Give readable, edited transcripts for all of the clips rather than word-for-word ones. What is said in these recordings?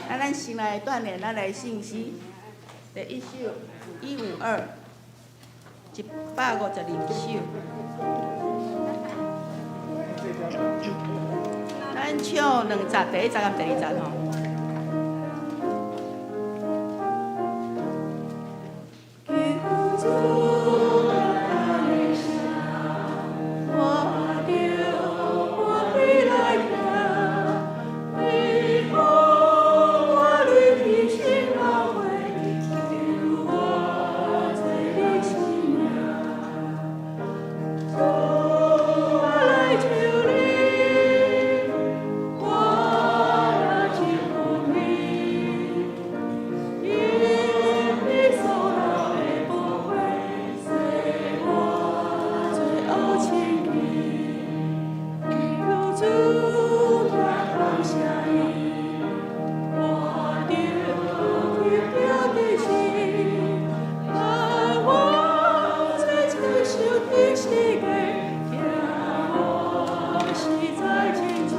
啊，咱先來鍛鍊咱的信心。第一首152，152首。咱唱兩節，第一節佮第二節吼。求主大聲，我著歡喜來聽，你予我離去心老血，救我做你生命。主，我來求你，我若真有你，因你所流的寶血，洗我罪惡清淨。求主聽感謝伊，我著得著得勝，盼望做接受的世界，行我實在真情。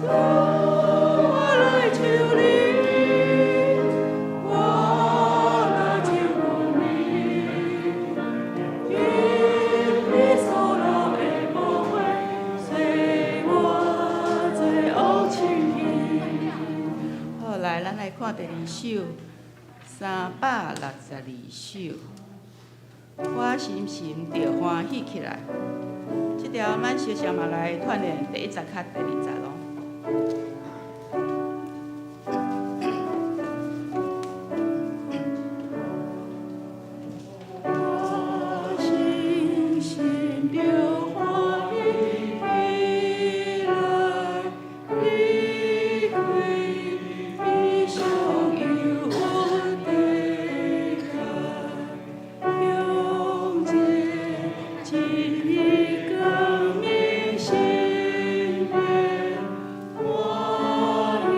主，我來求你，我若真有你，因你所流的寶血，洗我罪惡清淨。好，來，咱來看第二首，362首。我深深著歡喜起來。這條咱小小嘛來鍛鍊第一節佮第二節咯。我深深著歡喜起來，離開悲傷憂鬱地界，向前進入光明新地，歡喜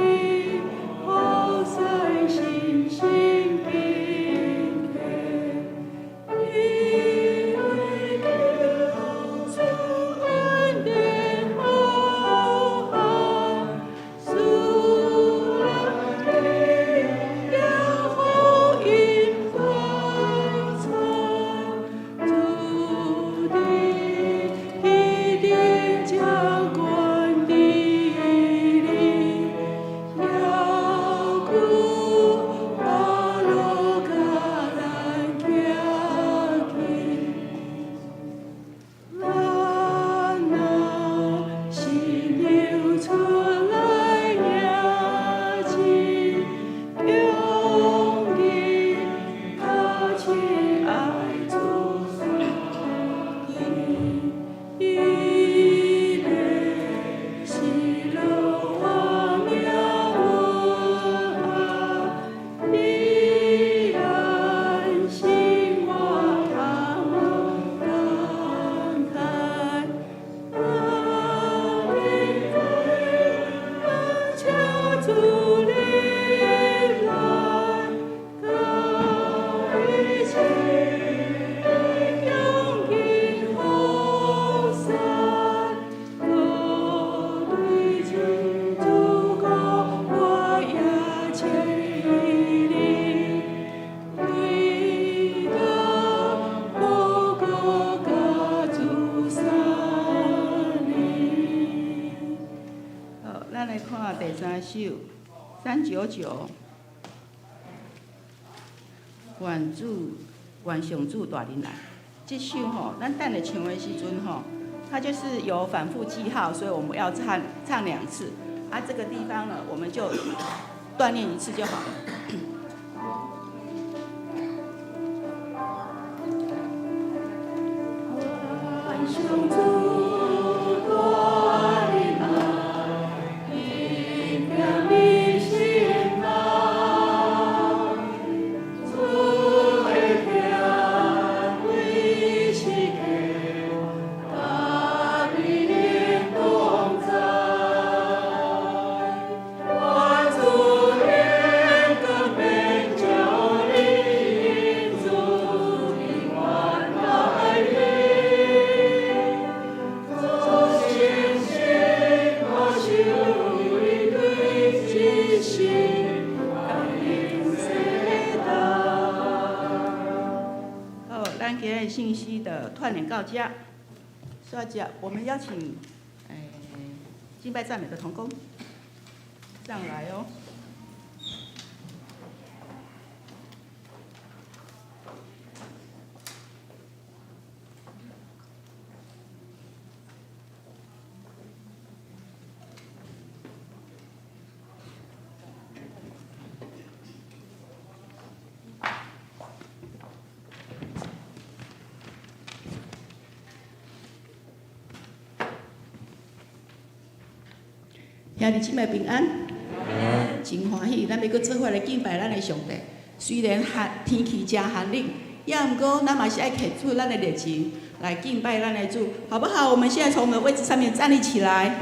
好似深深敬虔。因為求主恩典浩瀚，使人得福音快傳，主佇天頂掌管治理，遙久保羅共咱行去。咱若信仰出來迎接，強力較親愛主所見，伊的喜樂我命運啊，依然心我盼望等待，咱應該請主臨來，共一起向近好山，各對主主講，我也千里，為得報告佮主三里。好，咱來看第三首，399。願主，願上主帶領來。這首吼，咱等下唱的時陣吼，它就是有反覆記號，所以我們要唱唱兩次。啊，這個地方呢，我們就鍛鍊一次就好了。願上主帶領來，伊行你身旁，主的疼為世界，佮你同在。願主恩光日信息的串聯到遮，煞接我們邀請敬拜讚美的同工上來哦。兄弟姊妹平安，真歡喜，咱欲閣做伙來敬拜咱的上帝。雖然寒天氣誠寒冷，也毋過咱嘛是愛提出咱的熱情來敬拜咱的主，好不好？我們現在從我們的位置上面站立起來，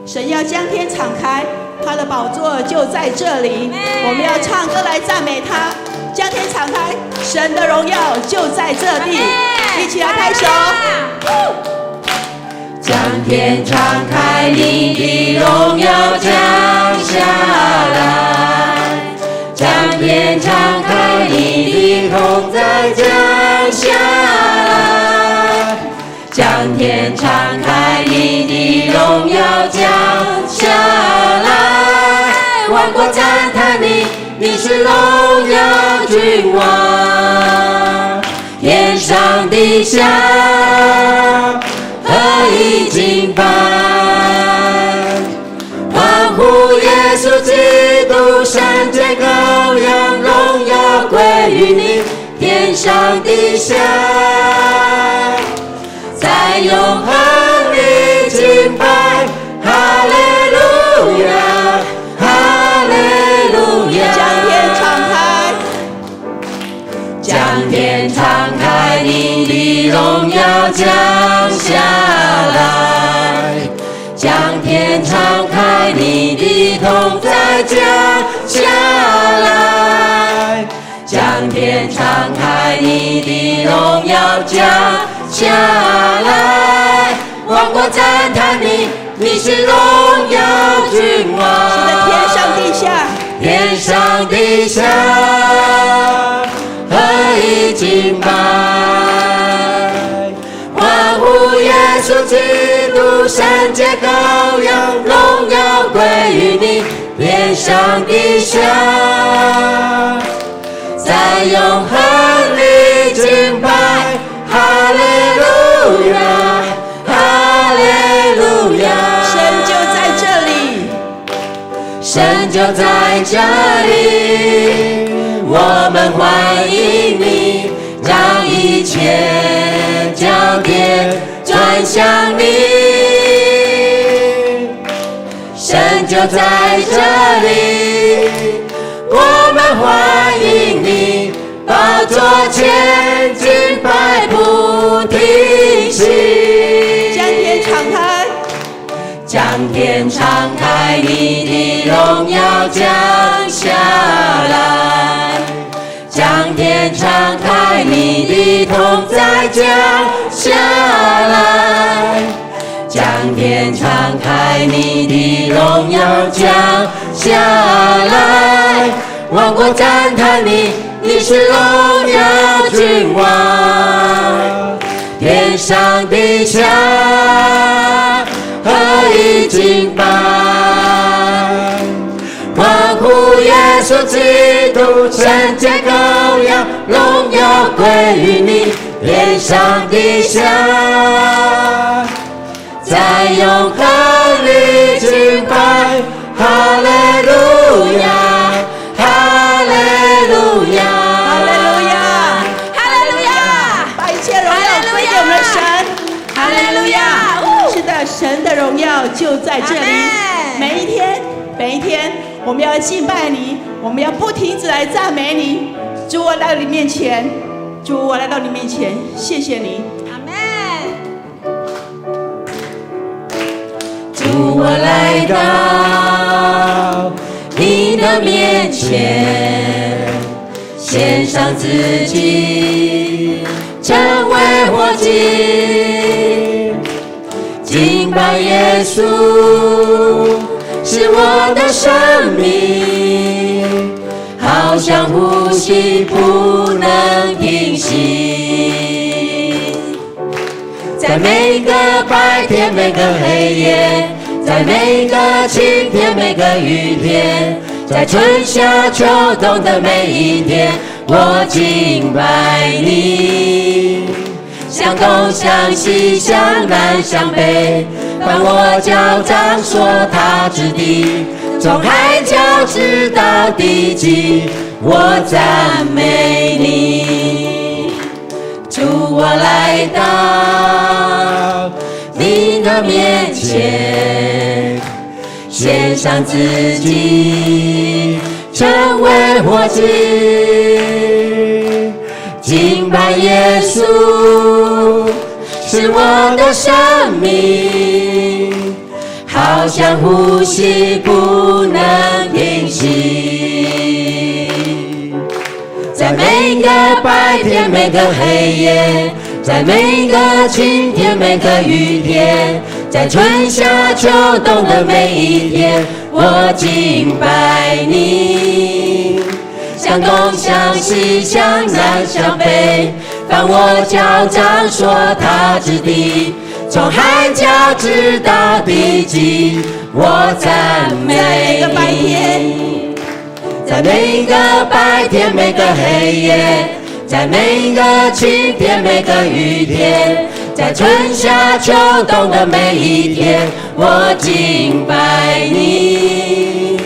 神要將天敞開，他的寶座就在這裡。我們要唱歌來讚美他，將天敞開，神的榮耀就在這地，一起來拍手。將天敞開，你的榮耀降下來；將天敞開，你的同在降下來；將天敞開，你的榮耀降下來。萬國讚嘆你，你是榮耀君王，天上地下合一敬拜，歡呼耶穌基督，聖潔羔羊，榮耀歸於你，天上地下，在永恆裡敬拜，哈利路亞，哈利路亞。將天敞開，將天敞開，你的榮耀降下來；將天敞開，你的同在降下來；將天敞開，你的榮耀降下來。萬國讚嘆你，你是榮耀君王。是的，天上地下，天上地下合一敬拜，歡呼耶穌基督，聖潔羔羊，榮耀歸於你，天上地下，在永恆裡敬拜，哈利路亞，哈利路亞。神就在這裡，神就在這裡，我們歡迎你，將一切焦點轉向你。神就在這裡，我們歡迎你，寶座前敬拜不停息。將天敞開，將天敞開，你的榮耀降下來；將天敞開，你的同在降下來；將天敞開，你的榮耀降下來。萬國讚嘆你，你是榮耀君王，天上地下合一敬拜，歡呼耶穌基督，聖潔羔羊，榮耀歸於你，天上地下，在永恆裡敬拜，哈利路亞，哈利路亞，哈利路亞，哈利路亞，把一切榮耀歸給我們的神，哈利路亞。是的，神的榮耀就在這裡。每一天，每一天，我們要敬拜你，我們要不停止來讚美你。主，我來到你面前，主，我來到你面前，謝謝你。阿們。主，我來到你的面前，獻上自己，成為活祭，敬拜耶穌是我的生命，好像呼吸不能停息。在每個白天，每個黑夜，在每個晴天，每個雨天，在春夏秋冬的每一天，我敬拜你。向東向西向南向北，凡我腳掌所踏之地，從海角直到地極，我讚美你。主，我來到你的面前，獻上自己，成為活祭，敬拜耶穌是我的生命，好像呼吸不能停息。在每個白天，每個黑夜，在每個晴天，每個雨天，在春夏秋冬的每一天，我敬拜你。向東向西向南向北，凡我腳掌所踏之地，從海角直到地極，我讚美你。在每個白天，每個黑夜，在每個晴天，每個雨天，在春夏秋冬的每一天，我敬拜你。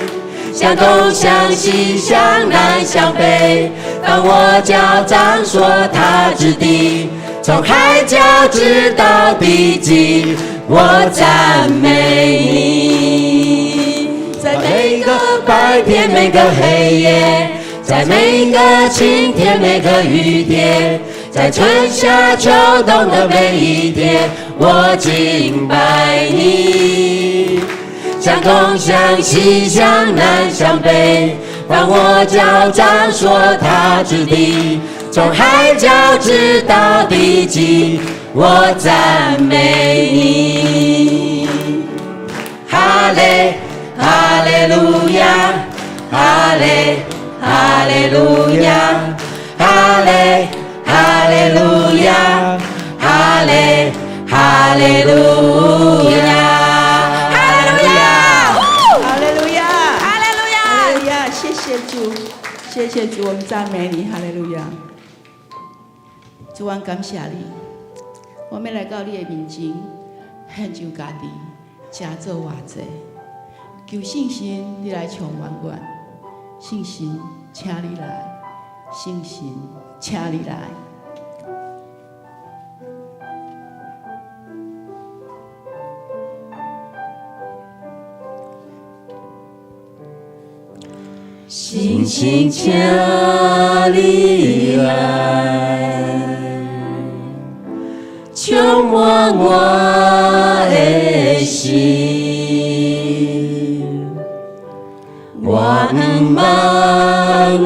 向東向西向南向北，凡我腳掌所踏之地，從海角直到地極，我讚美你。在每個白天，每個黑夜，在每個晴天，每個雨天，在春夏秋冬的每一天，我敬拜你。向東向西向南向北，凡我腳掌所踏之地，從海角直到地極，我讚美你。哈利哈利路亞，哈利哈利路亞，哈利哈利路亞，哈利哈利路亞，哈利路亞，哈利路亞，哈利路亞，哈利路亞，謝謝主，謝謝主，我們讚美你，哈利路亞。主，我感謝你，我們來到你的面前，獻上家己，成做活祭，求聖神你來充滿我，聖神，請你來，聖神，請你來。聖神，請你來，充滿我的心，我毋茫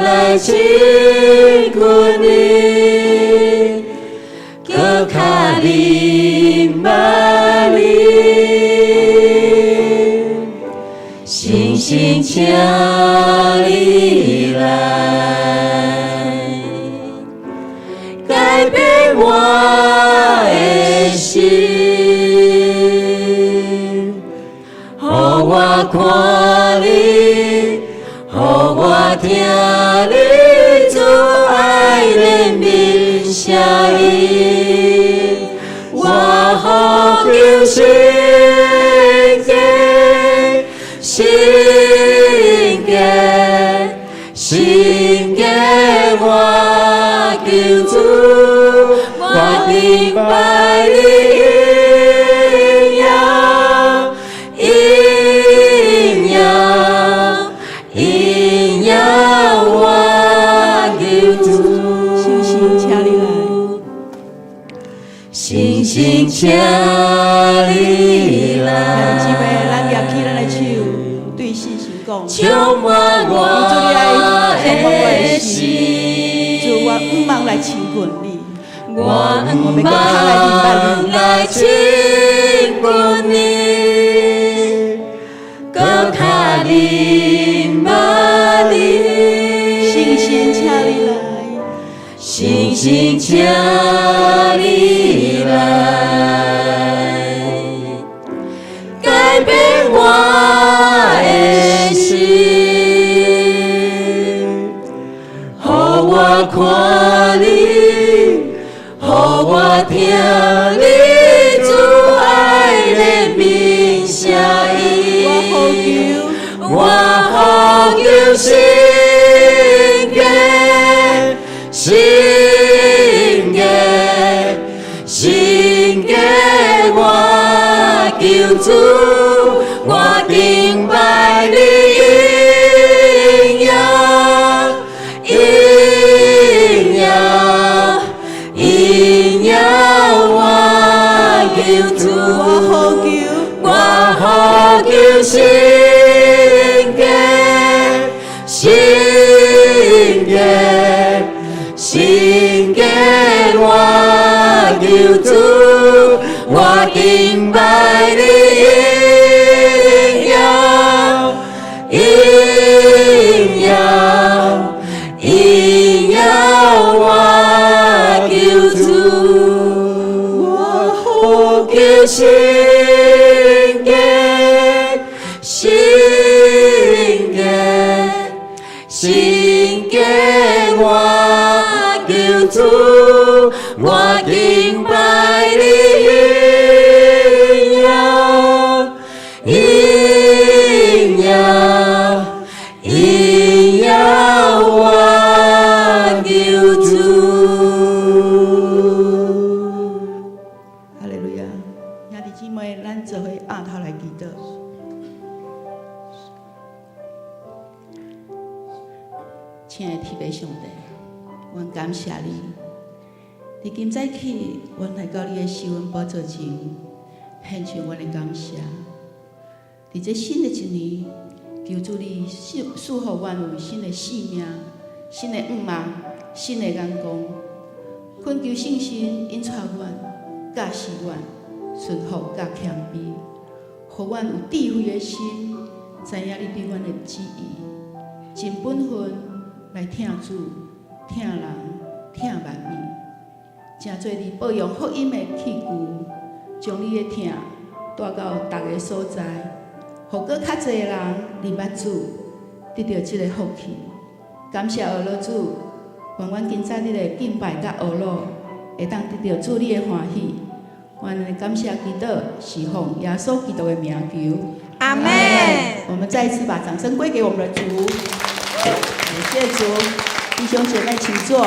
來親近你，閣較明白你。聖神，請你來，改變我的心，予我看你，予我聽你慈愛憐憫聲音，我呼求聖潔，聖潔，聖潔，我求主，我明白你榮耀，榮耀，榮耀，我求主。聖神，請你來，聖神，請你來，姊妹，咱舉起咱的手，對聖神講，充滿我的心，主，我毋茫來親近你，我毋茫來親近你，閣較明白你。聖神，請你來，聖神，請你來，聽你主愛憐憫聲音。我呼求，我呼求聖潔，聖潔，聖潔，我求主，我敬拜你榮耀，榮耀，榮耀，我求主，我呼求，我呼求聖潔，聖潔，聖潔，我求主，我敬拜你榮耀，榮耀，榮耀，我求主。我呼求聖潔，聖潔，聖潔，我求主，我敬拜你榮耀，榮耀，榮耀，我求主。哈利路亞！兄弟姊妹，咱做伙按頭來祈禱。親愛的天父上帝，阮感謝你。佇今早起，阮來到你的施恩寶座前，獻上阮的感謝。佇這新的一年，求主你賜予阮有新的生命、新的願望、新的眼光，懇求聖神引帶阮、教示阮、順服佮謙卑，予阮有智慧的心，知影你對阮的旨意，盡本分來疼主、疼人、疼萬民。誠濟你保用福音的器具，將你的疼帶到逐个所在，予閣較濟人認捌主，得著這个福氣。感謝阿老主，願阮今早日的敬拜佮阿老，會當得著主你的歡喜。阮感謝祈禱，是奉耶穌基督的名求。阿們。我們再一次把掌聲歸給我們的主，感謝主，弟兄姐妹請坐。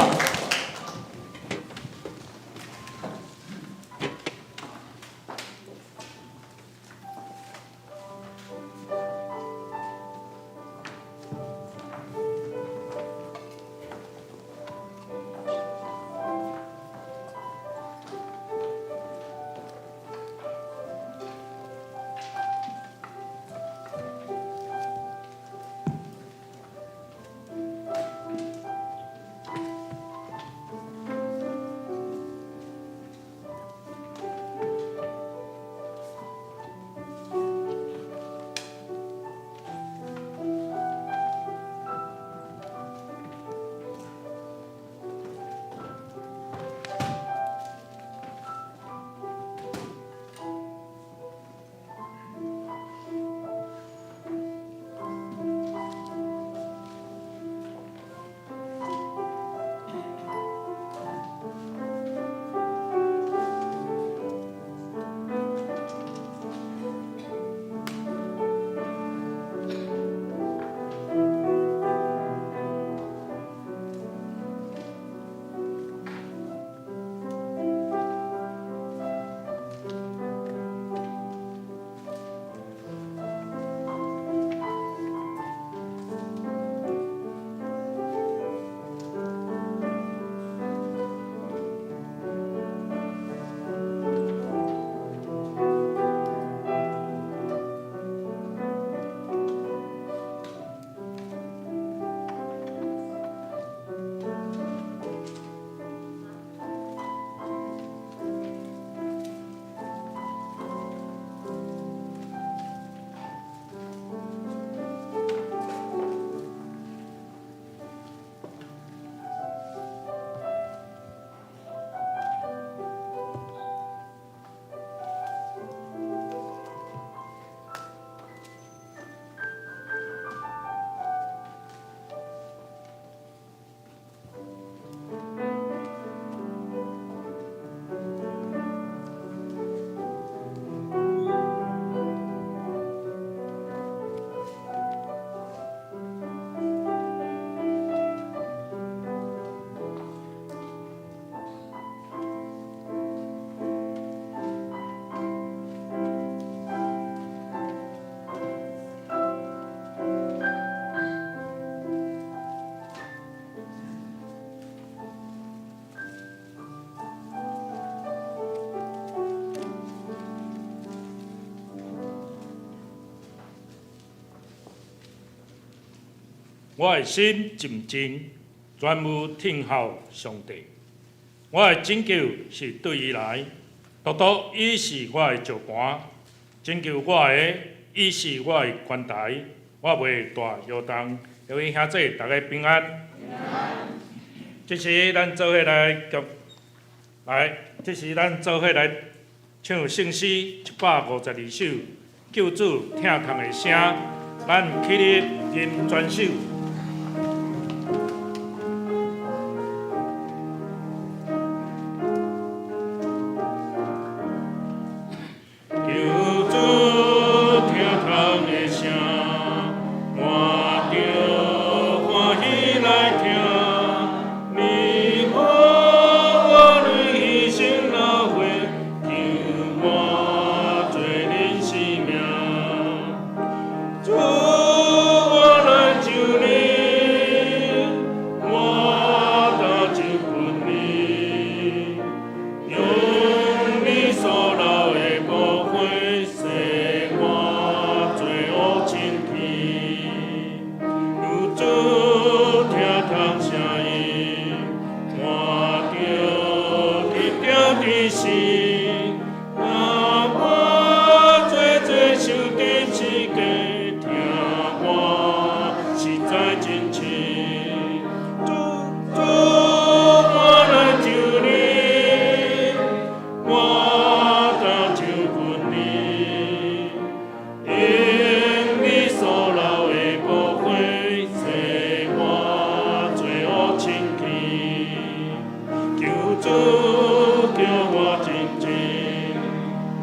我的心靜靜，專務聽候上帝。我的拯救是對伊來，獨獨伊是我的石磐，拯救我的，伊是我的關台，我袂大搖動。各位兄弟，大家平安。這時咱做伙來讀，來，這時咱做伙來唱聖詩152首，救主疼痛的聲，咱起立吟全首。救主疼痛的聲，我著歡喜來聽。你予我淚犧牲流血，救我罪人性命。主，我來求你，我當就近你，用你所流的寶血洗我罪惡清氣。有主疼痛聲音，我著得著知識。若我做做受釘十架，疼我實在真切。主，主，我來求你，我當就近你，用你所流的寶血洗我罪惡清氣。求主叫我真真，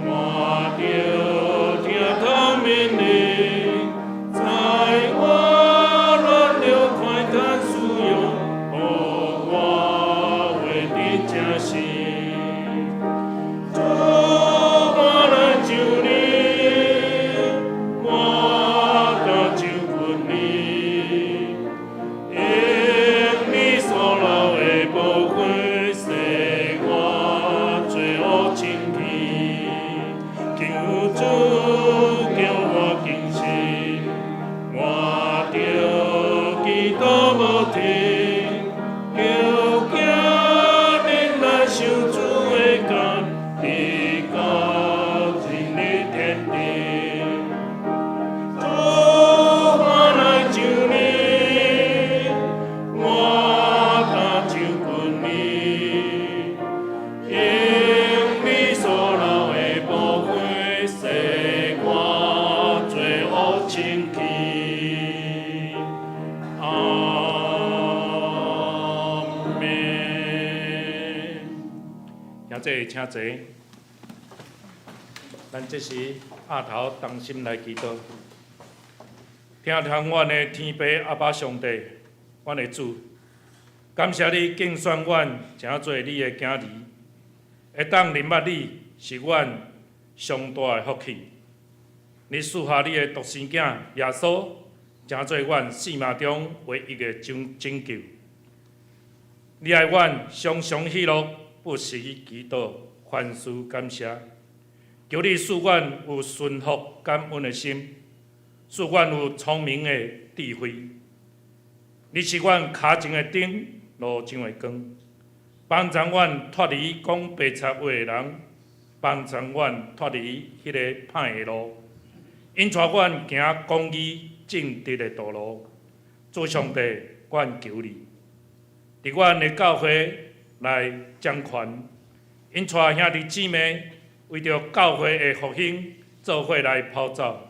我著疼痛勉勵，在我軟弱快嘆需要，予我話得正實。主，我來求你，我當就近你，用你所流的寶血洗我罪惡清氣。求主叫我堅信，我著祈禱無停，求行忍耐受主的工，直到進入天庭。主，我來求你，我當就近你，用你所流的寶血洗我罪惡清氣。阿們。兄弟，請坐。咱這時額頭同心來祈禱，疼痛阮的天父阿爸上帝，阮的主，感謝你揀選阮，成做你的囝兒，會當認捌你是阮上大的福氣。你賜下你的獨生囝耶穌，成做阮生命中唯一的拯救。你愛阮常常喜樂，不時祈禱，凡事感謝。求你賜阮有順服感恩的心，賜阮有聰明的智慧。你是阮跤前的燈，路上的光，幫助阮脫離講白賊話的人，幫助阮脫離彼个歹的路，引帶阮行公義正直的道路。主上帝，阮求你，佇阮的教會來掌權，引帶兄弟姊妹為著教會的復興做伙來跑走，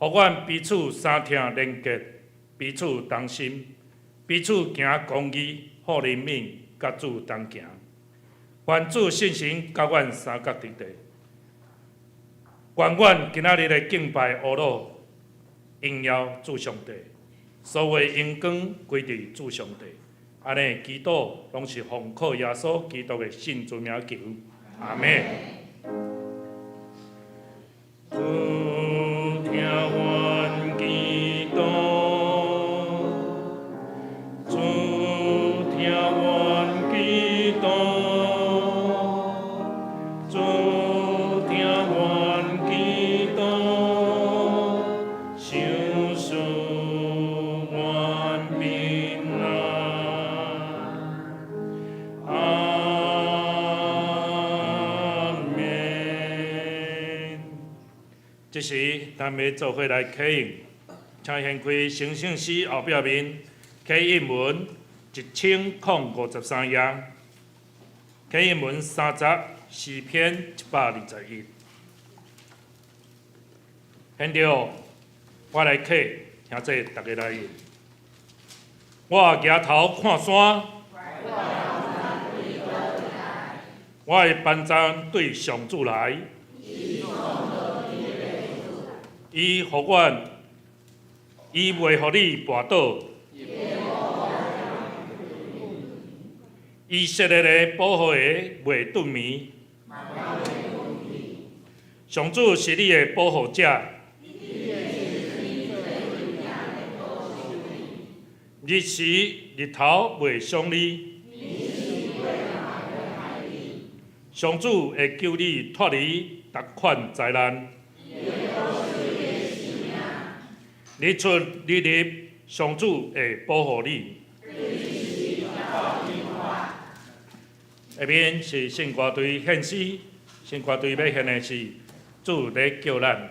予阮彼此相疼連結，彼此同心，彼此行公義、好憐憫，佮主同行。願主聖神佮阮相佮佇咧。願阮今仔日的敬拜呵咾，榮耀主上帝，所有榮光歸佇主上帝。按呢祈禱攏是奉靠耶穌基督的聖尊名求，阿們。主聽阮祈禱，主聽阮祈禱，主聽阮祈禱，賞賜阮。這時，咱欲做伙來啟應，請掀開成聖詩後壁面啟應文1053頁，啟應文30，詩篇121。現在我來啟，兄弟逐家來應。我舉頭看山，我的幫助對上主來。伊予阮，伊袂予你跋倒。以色列的保護的袂頓眠。上主是你的保護者。日時日頭袂傷你。上主會救你脫離逐款災難。日出日入，上主會保護你。下面是聖歌隊獻詩，聖歌隊欲獻的是主咧叫咱。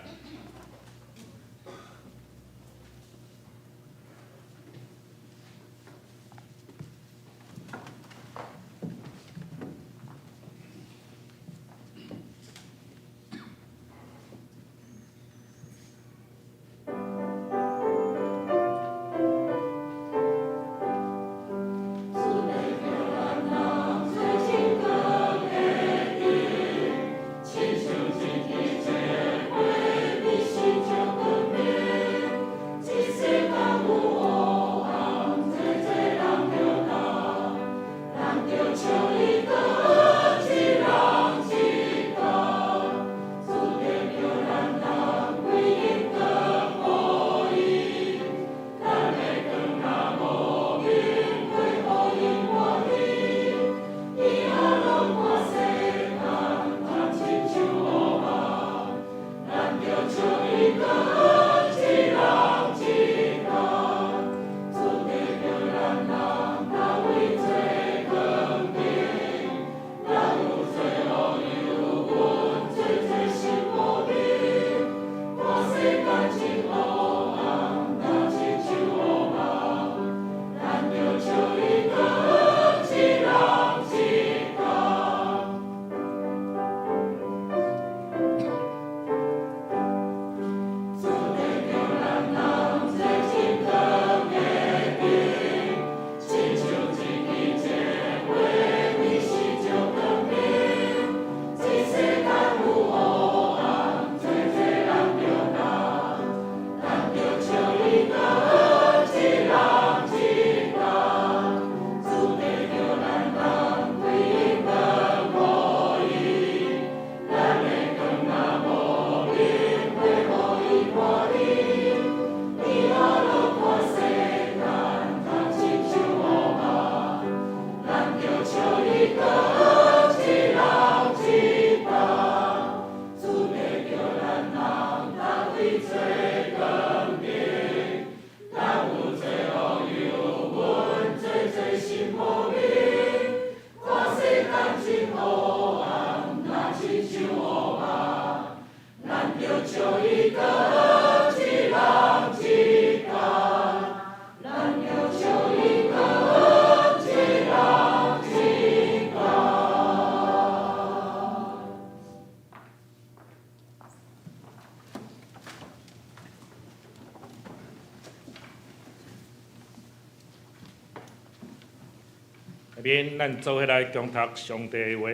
下面咱做伙來共讀上帝的話。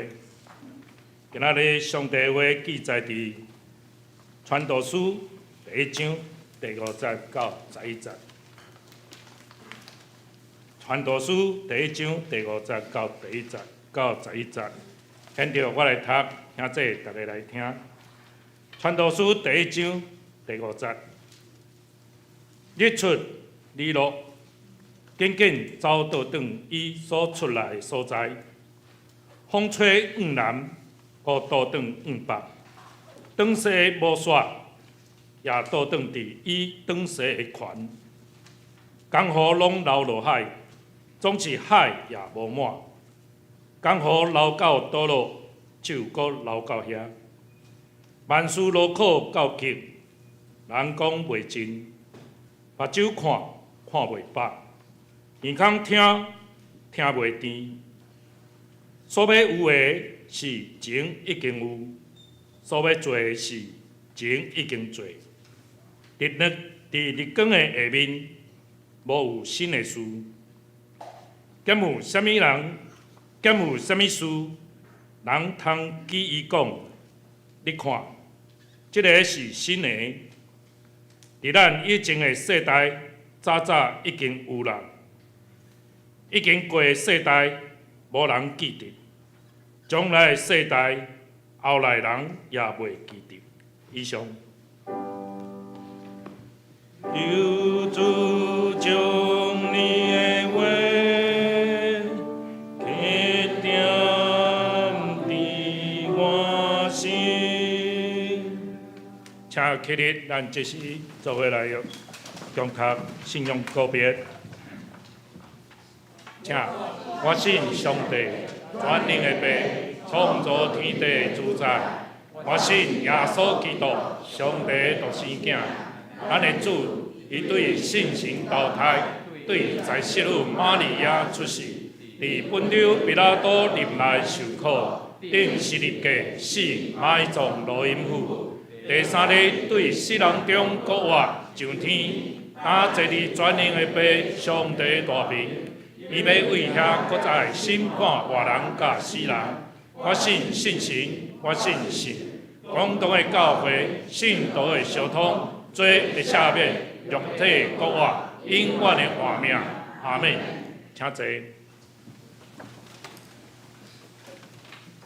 今仔日上帝的話記載佇傳道書第一章第五節到十一節。傳道書第一章第五節到第一節到十一節。現在我來讀，兄弟逐家來聽。傳道書第一章第五節：日出日落，緊緊走倒轉伊所出來的所在，風吹向南，閣倒轉向北，轉勢無煞，也倒轉佇伊轉勢的權。江河攏流落海，總是海也無滿。江河流到佗落，就閣流到遐。萬事勞苦到極，人講袂盡，目睭看看袂飽，耳孔聽聽袂甜。所欲有的是前已經有，所欲做的是前已經做。佇日光的下面，無有新的事。敢有啥物人？敢有啥物事？人通記伊講？你看，這个是新的。佇咱以前的世代，早早已經有啦。已經過的世代，無人記得；將來的世代，後來人也袂記得。以上。求主將你的話刻釘佇我心。請起立，咱這時做伙來共讀信仰告白。請，我信上帝，全能的父，創造天地的主宰。我信耶穌基督，上帝的獨生囝，咱的主，伊對聖神投胎，對在聖女瑪利亞出世，佇本丟彼拉多任內受苦，釘十字架，死，埋葬落陰府。第三日對死人中復活，上天，擔坐佇全能的父上帝大爿，伊欲為遐閣再審判活人佮死人。我信聖神，我信聖公同的教會，聖徒的相通，罪的赦免，肉體復活，永遠的活命。阿們，請坐。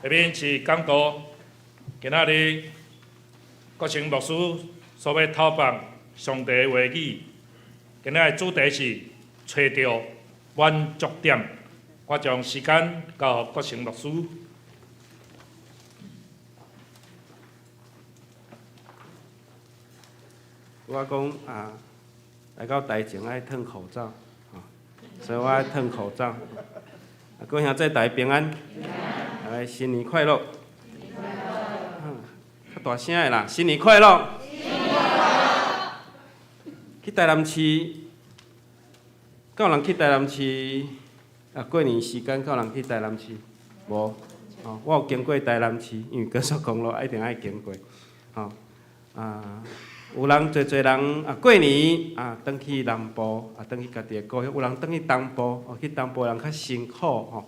下面是講道，今仔日國成牧師所欲透放上帝的話語，今仔日的主題是揣著滿足點。我將時間交予國成牧師。我講啊，來到台前愛褪口罩，吼，所以我愛褪口罩。啊，各位兄弟大家平安，來新年快樂。較大聲的啦，新年快樂。去台南市，敢有人去台南市？啊，過年時間敢有人去台南市？無，吼，我有經過台南市，因為高速公路一定愛經過，吼，啊。有人濟濟人啊，過年啊，轉去南部啊，轉去家己的故鄉；有人轉去東部，哦，去東部的人較辛苦吼。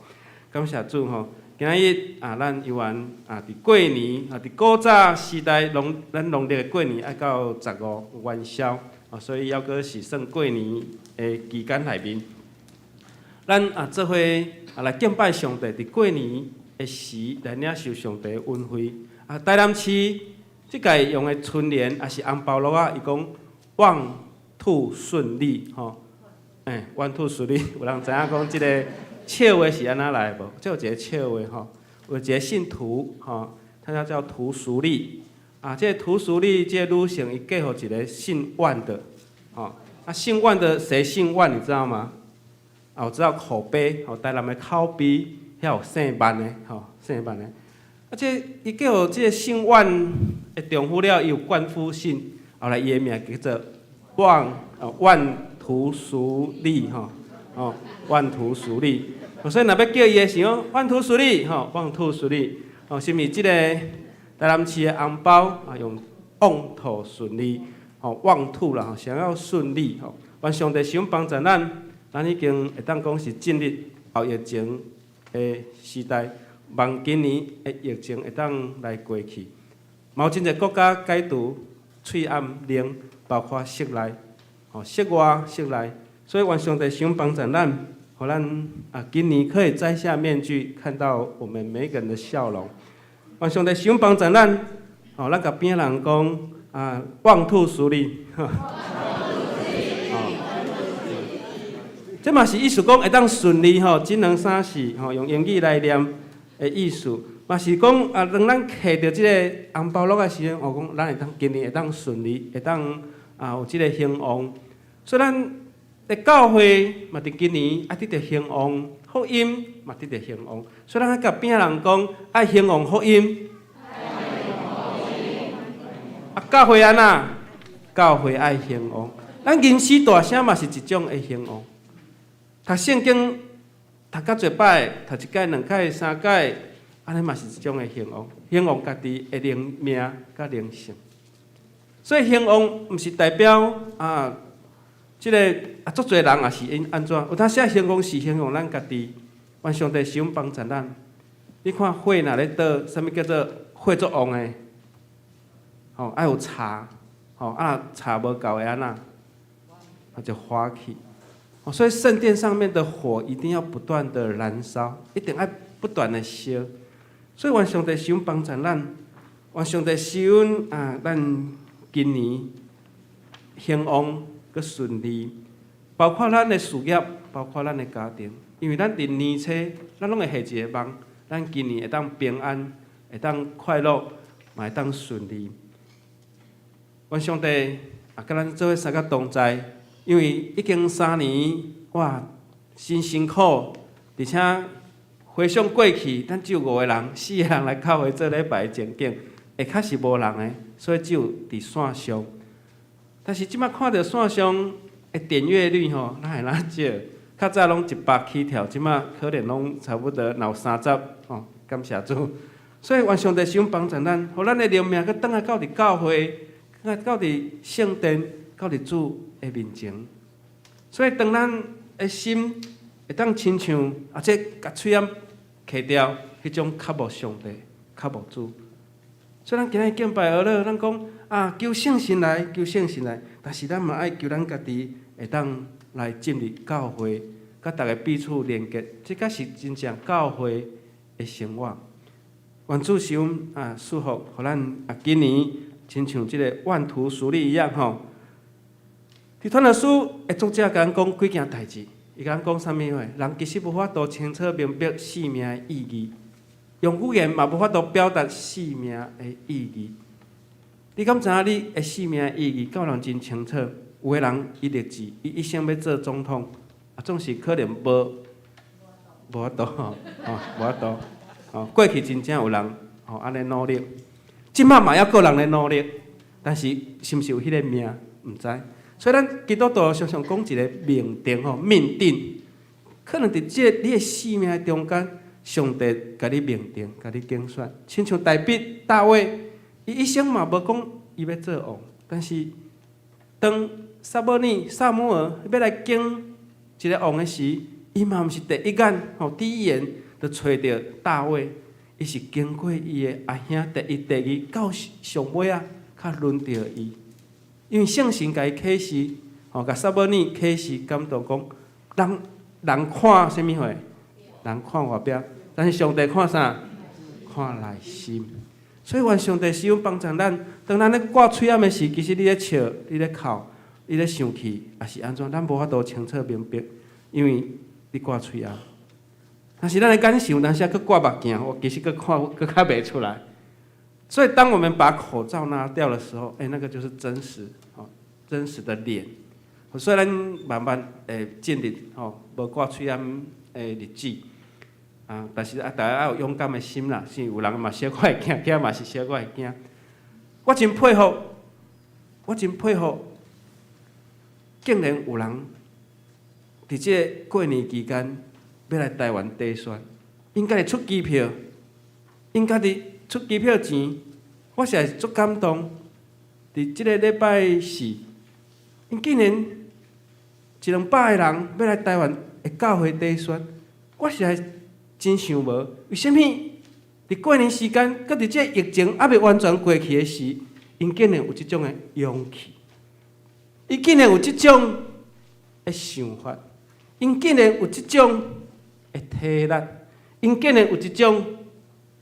感謝主吼，今仔日啊，咱猶原啊，佇過年啊，佇古早時代，咱農曆的過年愛到15元宵，哦，所以猶閣是算過年的期間內面，咱啊做伙啊來敬拜上帝，佇過年的時來領受上帝的恩惠啊，台南市。這屆用的春聯也是紅包橐仔，伊講旺兔順利吼，欸，旺兔順利，有人知影講這个笑話是按怎來的無？這有一個笑話吼，有一個姓涂吼，她叫涂淑麗啊。這个涂淑麗這个女性，伊嫁予一个姓萬的，吼啊，姓萬的誰姓萬？你知道嗎？啊，我知道口碑，吼，台南的口碑，遐有姓萬的，吼，姓萬的。啊，這伊嫁予這个姓萬的丈夫了，伊有冠夫姓，後來伊的名叫做萬萬涂淑麗吼，哦，萬涂淑麗。所以若欲叫伊的時候，萬涂淑麗吼，萬涂淑麗，哦，是毋是這个台南市的紅包啊？用旺兔順利，吼，旺兔啦，想要順利吼。願上帝賞幫助咱，咱已經會當講是進入後疫情的時代。望今年的疫情會當來過去，嘛有真濟國家解除喙罨令，包括室內，吼，室外、室內，所以願上帝賞幫助咱，予咱啊，今年可以摘下面具，看到我們每個人的笑容。願上帝賞幫助咱，吼，咱共邊仔人講啊，旺兔順利。哦，這嘛是意思講會當順利吼，這兩三四吼，用英語來念。的意思，嘛是講啊，當咱摕著這个紅包橐的時陣，我講咱會當今年會當順利，會當啊有這个興旺。所以咱的教會嘛，佇今年愛得著興旺，福音嘛得著興旺。所以咱愛共邊仔人講，愛興旺福音。啊，教會按怎？教會愛興旺。咱吟詩大聲嘛是一種的興旺。讀聖經讀較濟擺，讀一屆、兩屆、三屆，按呢嘛是一種的興旺，興旺家己的靈命佮靈性。所以興旺毋是代表啊，這个啊足濟人也是𪜶按怎？有當時興旺是興旺咱家己，願上帝施恩幫助咱。你看火若咧倒，啥物叫做火足旺的？吼，愛有柴，吼啊，柴無夠會按怎？啊就花去。所以聖殿上面的火一定要不斷的燃燒，一定愛不斷的燒。所以願上帝施恩幫助咱，願上帝施恩啊，咱今年興旺閣順利，包括咱的事業，包括咱的家庭，因為咱佇年初，咱攏會下一個夢，咱今年會當平安，會當快樂，嘛會當順利。願上帝啊，佮咱做伙相佮同在，因為已經3年，哇，真辛苦，而且回想過去，咱只有五個人、四個人來教會做禮拜的情景，下較是無人的，所以只有佇線上。但是這擺看著線上的點閱率吼，哪會那少？較早攏100起跳，這擺可能攏差不多若有30吼，感謝主。所以願上帝施恩幫助咱，予咱的靈命閣轉來到佇教會，轉來到佇聖殿，到佇主的面前。所以當咱的心會當親像啊，這共喙罨徛掉，彼種渴慕上帝、渴慕主。所以咱今日敬拜學了，咱講啊，求聖神來，求聖神來，但是咱嘛愛求咱家己會當來進入教會，佮逐家彼此連結，這才是真正教會的生活。願主賜阮啊，祝福，予咱啊，今年親像這个萬圖書利一樣吼。佇傳道書的作者共咱講幾件代誌，伊共咱講啥物話？人其實無法度清楚明白生命的意義，用語言嘛無法度表達生命的意義。你敢知影你的生命的意義？敢有人真清楚？有的人伊立志，伊一生欲做總統，啊，總是可能無法度吼，無法度。吼，過去真正有人吼按呢努力，這擺嘛猶閣有人咧努力，但是是毋是有彼个命，毋知。所以咱基督徒常常講一个命定吼，命定，可能佇這个你的生命中間，上帝共你命定，共你揀選。親像大衛，大衛，伊一生嘛無講伊欲做王，但是當撒母耳、撒母耳欲來揀一个王的時，伊嘛毋是第一眼吼，第一眼就揣著大衛，伊是經過伊的阿兄第一、第二，到上尾仔，較輪著伊。因為聖神共伊啟示，吼，共撒母耳啟示感動講，人人看啥物貨？人看外表，但是上帝看啥？看內心。所以願上帝施恩幫助咱，當咱咧掛喙罨的時，其實你咧笑，你咧哭，你咧生氣，抑是按怎？咱無法度清楚明白，因為你掛喙罨。但是咱的感受，有當時閣掛目鏡，我其實閣看閣較袂出來。所以，當我們把口罩拿掉的時候，欸，那個就是真實，真實的臉。所以，咱慢慢會進入吼無掛喙罨的日子。啊，但是啊，大家愛有勇敢的心啦。是有人嘛小可會驚驚嘛是小可會驚。我真佩服，我真佩服，竟然有人佇這个過年期間欲來台灣短宣，𪜶家己出機票，𪜶家己出機票錢，我實在是足感動。佇這个禮拜四，𪜶竟然一兩百个人欲來台灣的教會短宣，我實在真想無，為啥物佇過年時間，閣佇這个疫情猶未完全過去的時，𪜶竟然有這種的勇氣，伊竟然有這種的想法，𪜶竟然有這種的體力，𪜶竟然有這種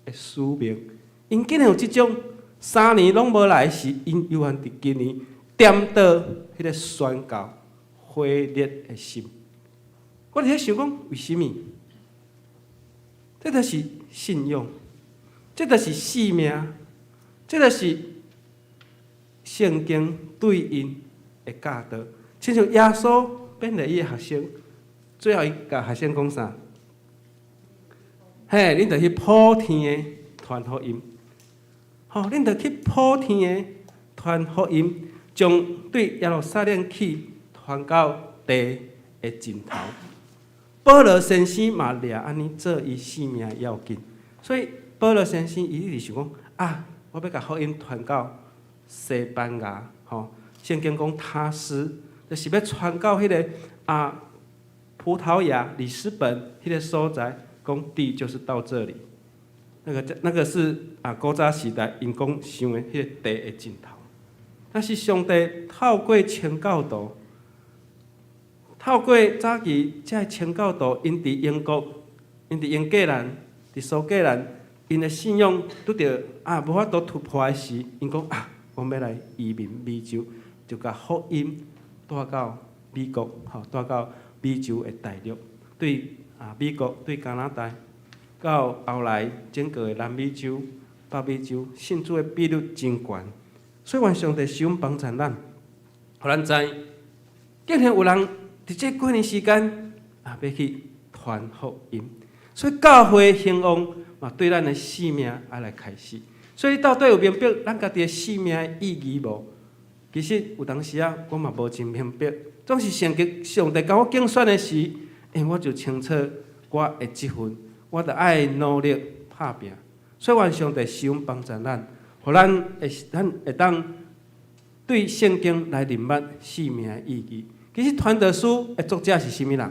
的使命，𪜶竟然有這種3年攏無來時，𪜶猶原佇今年點著彼个宣教火熱的心。我佇咧想講，為啥物？這就是信仰，這就是使命，這就是聖經對𪜶的教導。親像耶穌勉勵伊的學生，最後伊共學生講啥？嘿，恁著去普天的傳福音。吼，恁著去普天的傳福音。將對耶路撒冷起傳到地的盡頭。保羅先生嘛掠按呢做伊性命要緊，所以保羅先生伊一直想講啊，我欲共福音傳到西班牙，吼，聖經講他施，就是欲傳到彼個啊葡萄牙里斯本彼個所在，講地就是到這裡。那個是啊古早時代𪜶講想的彼個地的盡頭。但是上帝透過清教徒，透過早期這个清教徒，𪜶佇英國，𪜶佇英格蘭，佇蘇格蘭，𪜶的信仰拄著啊無法度突破的時，𪜶講啊，阮欲來移民美洲，就共福音帶到美國，吼，帶到美洲的大陸，對啊美國，對加拿大，到後來整個的南美洲、北美洲，信主的比率真懸。所以願上帝施恩幫助咱，予咱知，竟然有人佇這過年時間啊，欲去傳福音。所以教會興旺嘛，對咱的性命愛來開始。所以你到底有明白咱家己的性命的意義無？其實有當時啊，我嘛無真明白。總是上帝上帝共我揀選的時，我就清楚我的職分，我著愛努力拍拚。所以願上帝施恩幫助咱，予咱會當對聖經來認捌性命的意義。其實傳道書的作者是啥物人？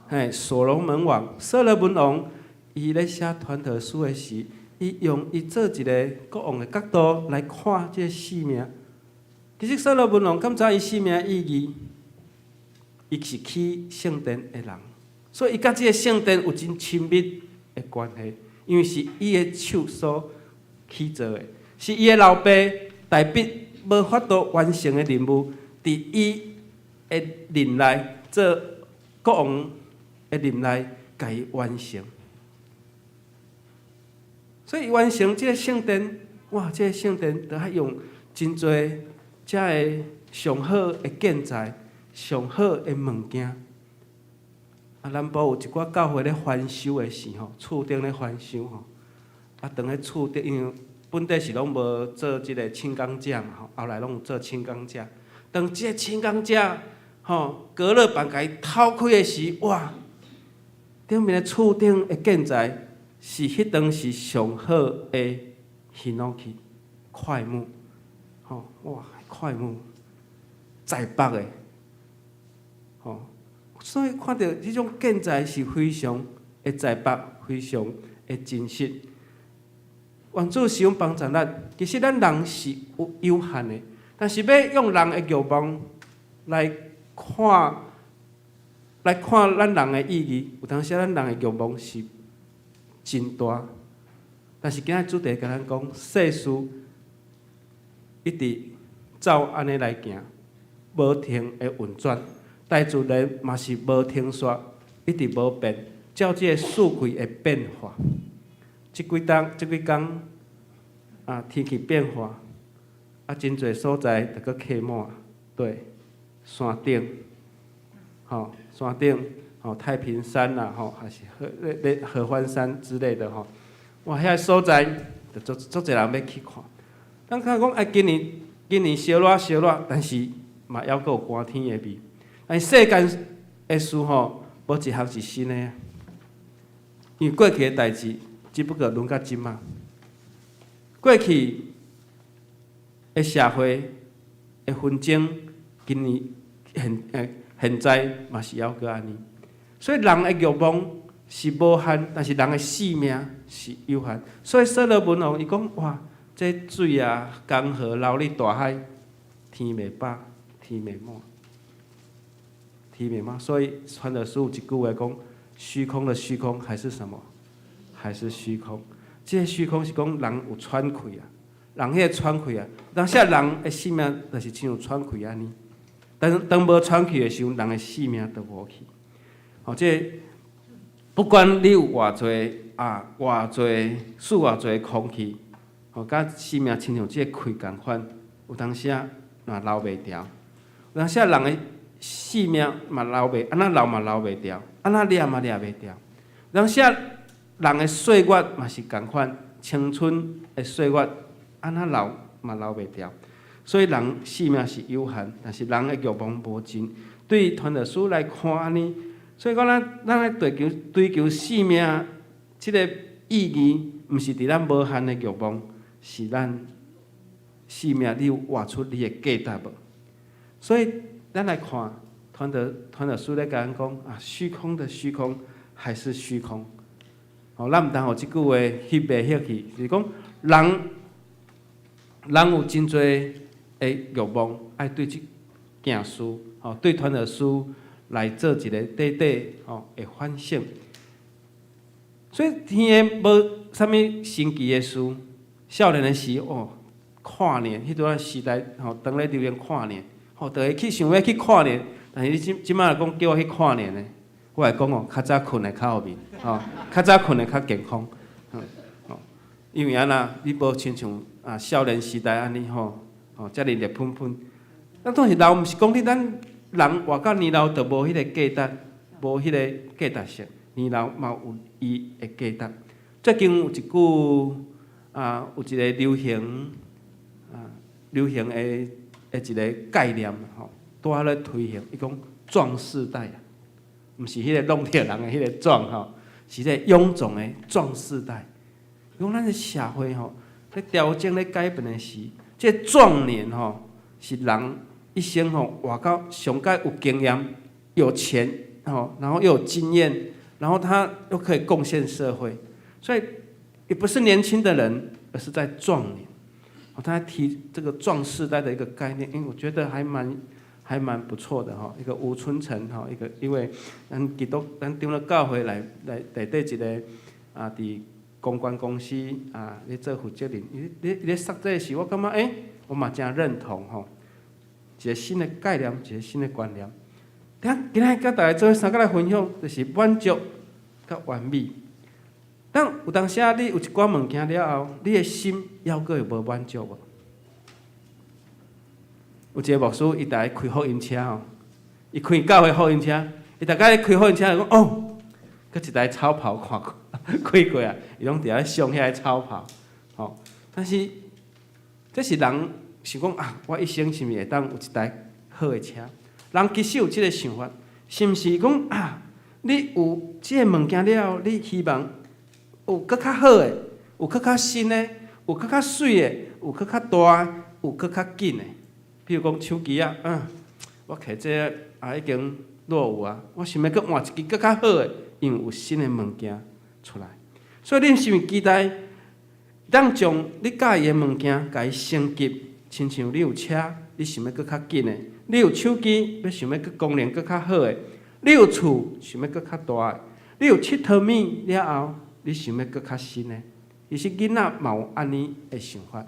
嘿，所羅門王，所羅門王，伊咧寫傳道書的時，伊用伊做一个國王的角度來看這个性命。其實所羅門王敢知伊性命的意義？伊是起聖殿的人，所以伊佮這个聖殿有真親密的關係，因為是伊的手所起造的，是伊的老爸大衛無法度完成的任務，佇伊的任內做國王的任內，共伊完成。所以伊完成這个聖殿，哇！這个聖殿著愛用真濟遮个上好的建材、上好的物件。啊，南部有一寡教會咧翻修的時吼，厝頂咧翻修吼，啊，當彼厝頂因為本底是攏無做這个輕鋼架嘛吼，後來攏有做輕鋼架。當這个輕鋼架吼隔熱板共伊掏開的時，哇！頂面的厝頂的建材是彼當時上好的ヒノキ檜木，吼哇，檜木載木的，吼，所以看著這種建材是非常的載木，非常的真實。願主施恩幫助咱，其實咱人是有限的，但是欲用人的欲望來看咱人的意義，有當時咱人的欲望是真大，但是今仔主題共咱講，世事一直照按呢來行，無停的運轉，大自然嘛是無停煞，一直無變，照這个四季的變化。這幾冬、這幾工啊，天氣變化，啊，真濟所在就閣客滿，對，山頂，吼，山頂，吼，太平山啦，吼，還是合咧咧合歡山之類的吼，哇，遐个所在就足足濟人欲去看。咱看講啊，今年燒熱燒熱，但是嘛猶閣有寒天的味。但是世間的事吼，無一項是新的啊。因為過去的代誌，只不過輪到這馬。過去的社會的紛爭，今年現在嘛是猶閣按呢。所以人的欲望是無限，但是人的性命是有限。所以所羅門王伊講：哇，這水啊，江河流入大海，天袂飽，天袂滿，天袂滿。所以傳道書有一句話講：虛空的虛空還是什麼？還是虛空。這个虛空是講人有喘氣啊，人彼个喘氣啊，當時人的性命就是親像喘氣按呢。當當無喘氣的時陣，人的性命就無去。吼，這个不管你有偌濟啊，偌濟吸偌濟空氣，吼，佮性命親像這个氣仝款，有當時啊嘛留袂牢。有當時啊人的性命嘛留袂，按怎留嘛留袂牢，按怎掠嘛掠袂牢。有當時啊人的歲月嘛是仝款，青春的歲月按怎留嘛留袂牢。所以人性命是有限，但是人的欲望無盡。對傳道書來看按呢，所以講咱來追求性命這个意義，毋是佇咱無限的欲望，是咱性命你有活出你的價值無？所以咱來看傳道書咧共咱講啊，虛空的虛空還是虛空。吼，咱毋通予這句話翕袂歇去，就是講人有真濟的欲望，愛對這件事，吼，對傳道書來做一个短短吼的反省。所以天的無啥物神奇的事。少年的時哦，跨年，彼陣仔時代吼，當咧流行跨年，吼，就會去想欲去跨年。但是你這這擺若講叫我去跨年呢，我會講哦，較早睏會較好面，吼，較早睏會較健康，吼，因為按怎，你無親像啊少年時代按呢吼，吼，遮爾熱噴噴。咱當時老毋是講你咱人活到年老就無彼个價值，無彼个價值性，年老嘛有伊的價值。最近有一句啊，有一个流行的一个概念吼，拄仔咧推行，伊講壯世代啊，毋是彼个弄著人的彼个壯吼，是彼个臃腫的壯世代。伊講咱的社會吼，咧調整咧改變的時，這個壯年吼，是人一生吼活到上蓋有經驗、有錢吼，然後又有經驗，然後他又可以貢獻社會，所以也不是年輕的人，而是在壯年。他提這個壯世代的一個概念，因為我覺得還蠻不錯的哈。一個吳春成哈，一個因為咱基督咱長老教會來內底一個啊，佇公關公司啊，咧做負責人，伊咧咧說這个時，我感覺欸，我嘛誠認同吼。一個新的概念，一個新的觀念。等今仔共大家做伙相共來分享，就是滿足佮完美。當有當時啊，你有一寡物件了後，你的心猶閣會無滿足無？有一個牧師，伊逐日開福音車吼，伊開教會福音車，伊逐擺開福音車就講哦，閣一台草袍看過開過啊，伊攏佇遐賞遐个草袍，吼。但是這是人想講啊，我一生是毋是會當有一台好的車？人其實有這个想法，是毋是講啊？你有這个物件了後，你希望有閣較好的，有閣較新的，有閣較媠的，有閣較大的，有閣較緊的。比如講手機啊，我摕這个啊已經落伍啊，我想欲閣換一支閣較好的，因為有新的物件出來。所以恁是毋是期待當將你佮意的物件共伊升級？親像你有車，你想欲閣較緊的；你有手機，欲想欲閣功能閣較好的；你有厝，想欲閣較大的；你有𨑨迌物了後，你想欲閣較新的。其實囡仔嘛有按呢的想法。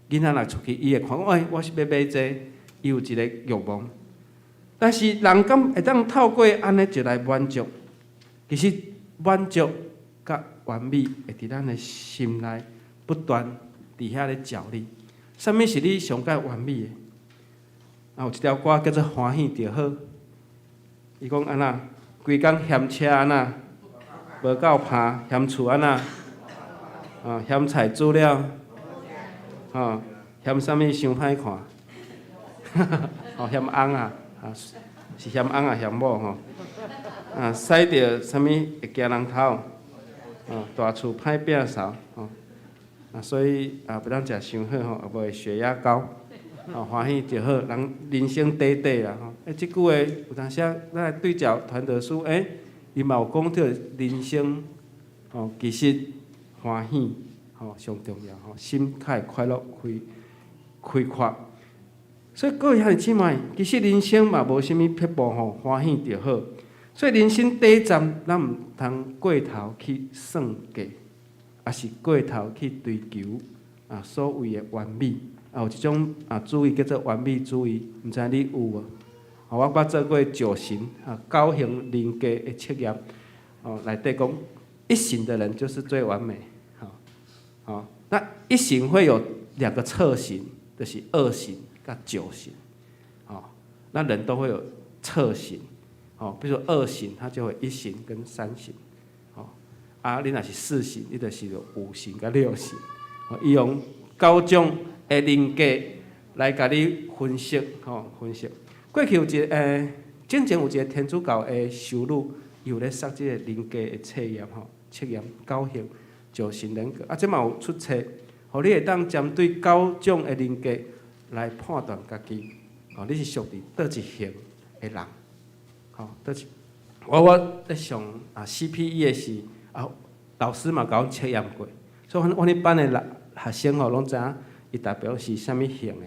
囡仔若出去，伊會看講，欸，我是欲買這个，伊有一个欲望。但是人敢會當透過按呢就來滿足？其實滿足佮完美會佇咱的心內不斷佇遐咧角力。啥物是你上蓋完美的？啊，有一條歌叫做《歡喜就好》。伊講按怎？規工嫌車按怎？無夠拍，嫌厝按怎？啊，嫌菜煮了，吼，嫌啥物傷歹看？哦，嫌翁啊，啊，是嫌翁啊，嫌某吼？啊，駛著啥物會驚人偷？哦，大厝歹摒掃，吼。啊，所以啊，袂當食傷好吼，無會血壓高。哦，歡喜就好，人人生短短啦吼。欸，這句話有當時咱來對照傳道書，欸，伊嘛有講著人生，吼，其實歡喜吼上重要吼，心較會快樂開開闊。所以各位兄弟姊妹，其實人生嘛無啥物撇步吼，歡喜就好。所以人生短暫，咱毋通過頭去算計，抑是過頭去追求啊所謂的完美。啊，有一種啊主義叫做完美主義，毋知你有無？我捌做過九型啊九型人格的測驗，哦，內底講一型的人就是最完美，吼，吼，那一型會有兩個側型，就是二型佮九型，哦，那人都會有側型，哦，比如說二型，它就會一型跟三型，哦，啊，你若是四型，你就是有五型佮六型，哦，伊用九種的人格來共你分析，吼，分析。過去有一個，進前有一個天主教的修女，伊有咧說這個人格的測驗，吼，測驗九型九型人格。啊，這嘛有出冊，予你會當針對九種的人格來判斷家己，吼，你是屬於佗一型的人，吼，佗一。我咧上啊 CPE 的時，啊，老師嘛共阮測驗過，所以阮阮彼班的人學生吼，攏知影伊代表是啥物型的。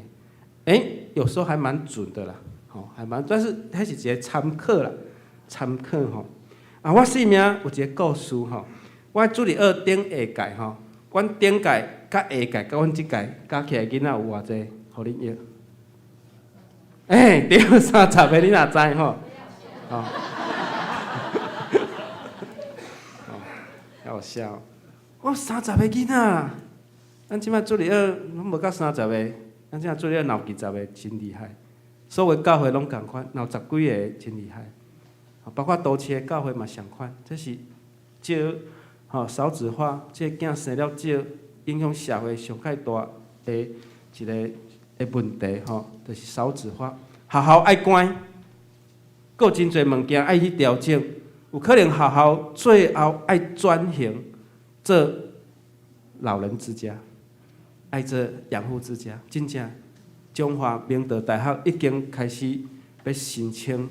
欸，有時候還蠻準的啦，吼，還蠻，但是彼是一個參考啦，參考吼。啊，我生命有一個故事吼，我主日學頂下屆吼，阮頂屆佮下屆佮阮這屆加起來囡仔有偌濟？予恁約。欸，對，30個你若知吼？吼。哦，好笑。我三十個囡仔，咱這擺主日學攏無到三十個，咱這擺主日學若有20個真厲害。所有教會攏仝款，若有十幾個真厲害。包括都市的教會嘛相款，這是少吼少子化，這个囝生了少，影響社會上蓋大的一個的問題吼，就是少子化。學校愛關，閣有真濟物件愛去調整，有可能學校最後愛轉型做老人之家，愛做養護之家。真正，中華明道大學已經開始欲申請，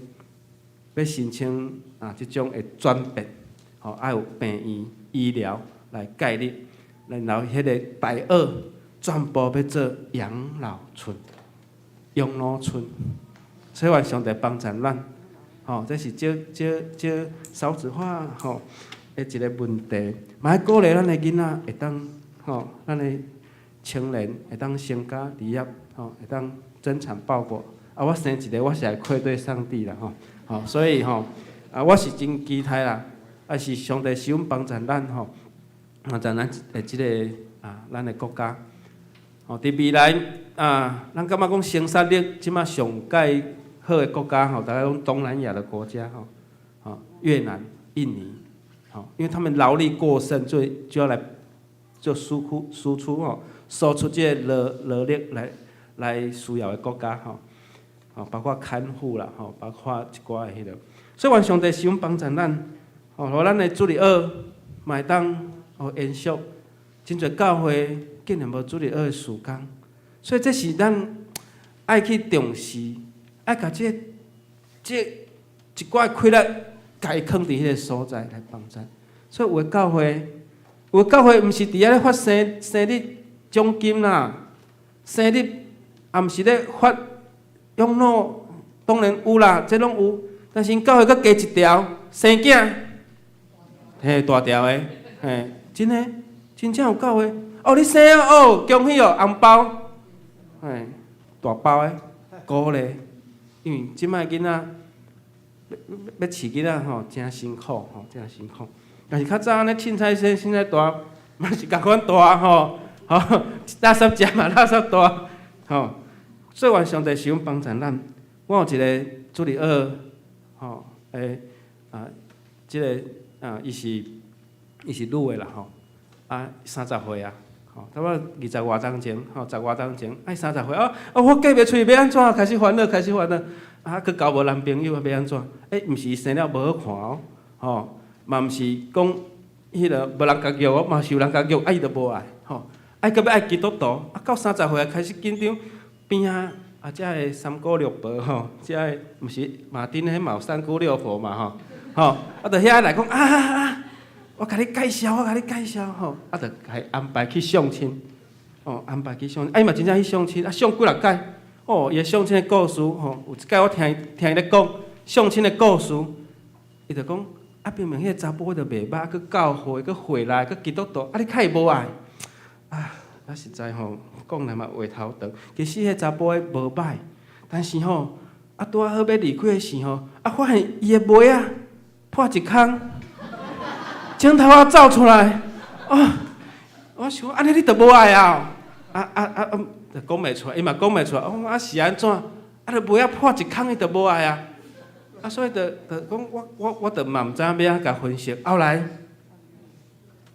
欲申請啊，這種的轉變，吼，愛有病院醫療來介入，然後彼個大學全部欲做養老村、養老村，所以願上帝幫助咱，吼，這是這這這少子化吼的一個問題，嘛愛鼓勵咱的囡仔會當吼，咱的青年會當成家立業，吼，會當增產報國。啊，我生一個，我是會愧對上帝啦，吼，吼，所以吼，啊，我是真期待啦，啊是上帝使阮幫助咱吼，幫助咱的這个啊，咱的國家。吼，佇未來啊，咱感覺講生產力這馬上蓋好的國家吼，大概攏東南亞的國家吼，吼越南、印尼，吼，因為他們勞力過剩，所以就要來做輸出、輸出吼，輸出這個勞勞力來來需要的國家吼，吼，包括看護啦，吼，包括一寡的彼个，所以願上帝使阮幫助咱，吼，予咱的主日學嘛會當予延續，真濟教會竟然無主日學的事工，所以這是咱愛去重視，愛共這這一寡氣力，共伊囥佇彼个所在來幫助。所以有的教會，有的教會毋是佇遐咧發生生日獎金啦，生日也毋是咧發養老，當然有啦，這攏有，但是𪜶教會閣加一條生囝，嘿，大條的，嘿，真的，真正有教會。哦，你生啊，哦，恭喜哦，紅包，嘿，大包的，鼓勵，因為這擺囡仔欲欲飼囡仔吼，誠辛苦吼，誠辛苦。但是較早按呢凊彩生，凊彩大，嘛是仝款大吼，吼，垃圾食嘛垃圾大，吼。所以願上帝使阮幫助咱。我有一個主日學，吼，欸，啊，這個啊，伊是伊是女的啦吼，啊，30歲啊，吼，差不多二十外冬前，吼，十外冬前，愛三十歲，哦，哦，我嫁袂出去，欲按怎？開始煩惱，開始煩惱，啊，閣交無男朋友，欲按怎？欸，毋是伊生了無好看哦，吼，嘛毋是講彼个無人共約哦，嘛是有人共約，啊，伊就無愛，吼，啊，閣欲愛基督徒，啊，到三十歲開始緊張，邊仔啊，遮个三姑六婆吼，遮个毋是馬丁彼嘛有三姑六婆嘛吼，吼，啊，就遐來講啊啊啊，我共你介紹，我共你介紹吼，啊，就共伊安排去相親，哦，安排去相，啊，伊嘛真正去相親，啊，相幾若擺，哦，伊的相親的故事吼，有一擺我聽伊聽伊咧講相親的故事，伊就講啊，明明彼个查埔就袂歹，閣教會，閣回來，閣基督徒，啊，你較會無愛，啊，啊實在吼，講來嘛話頭長。其實彼个查埔仔無歹，但是吼，啊拄仔好欲離開的時候，啊發現伊的襪仔破一空，指頭仔走出來，啊，我想按呢你就無愛啊？啊啊啊啊，就講袂出來，伊嘛講袂出來。我講啊是按怎？啊，著襪仔破一空，伊就無愛啊。啊，所以就就講我我我就嘛毋知影欲按怎共分析。後來，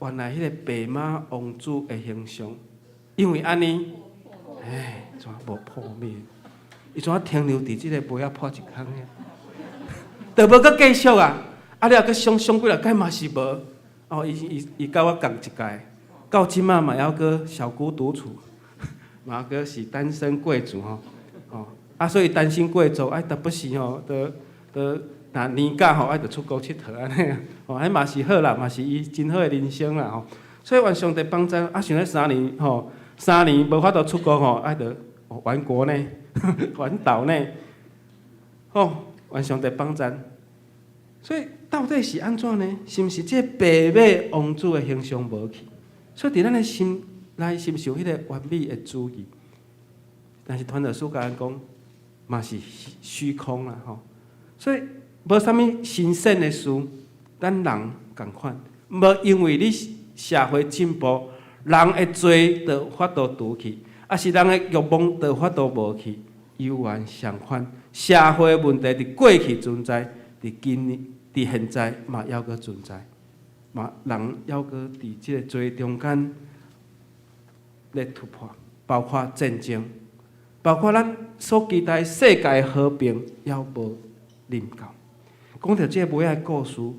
原來彼個白馬王子的形象，因為按呢哎，怎無破滅？伊怎停留佇這個襪仔破一空爾？就無閣繼續啊！啊了，閣想想幾若擺嘛是無。哦，伊伊伊佮我仝一屆，到這馬嘛猶閣小孤獨處，嘛閣是單身貴族吼。哦，啊，所以單身貴族愛時不時吼，都都若年假吼愛著出國𨑨迌按呢。哦，彼嘛是好啦，嘛是伊真好的人生啦吼。所以願上帝幫助，啊，想咧三年吼，三年無法度出國吼，愛著玩國內，環島內，吼，願上帝幫贊。所以到底是按怎呢？是毋是這個白馬王子的形象無去？所以佇咱的心內是毋是有彼個完美的主義？但是傳道書共咱講，嘛是虛空啦吼。所以無啥物神聖的事，咱人仝款，無因為你社會進步，人的罪就法度除去，抑是人的欲望就法度無去，猶原相款。社會問題佇過去存在，佇今年、佇現在嘛猶閣存在，嘛人猶閣佇這個罪中間咧突破，包括戰爭，包括咱所期待世界和平，猶無臨到。講著這個尾仔的故事，閣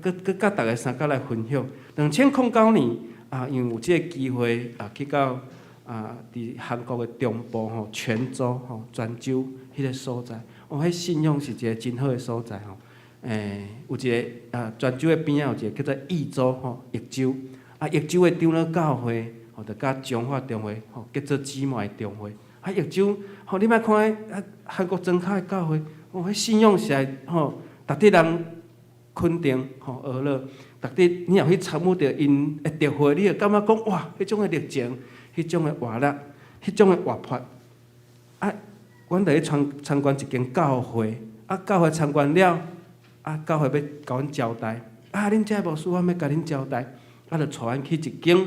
閣閣佮逐家相共來分享。2009年啊，因為有這個機會啊，去到啊，佇韓國的中部吼，全州吼，全州彼個所在，哦，彼信仰是一個真好的所在吼。欸，有一個啊，泉州的邊仔有一個叫做益州吼，益州啊，益州的長老教會吼，就佮彰化中會吼結做姊妹中會。啊，益州吼，你莫看彼啊，韓國莊跤的教會，哦，彼信仰實在吼，值得人肯定吼，學樂，值得你若去參與著𪜶的特會，你會感覺講哇，彼種的熱情，彼種的活力，彼種的活潑。啊，阮就去參參觀一間教會，啊，教會參觀了，啊，教會欲共阮招待，啊，恁這牧師，阮欲共恁招待，啊，就帶阮去一間，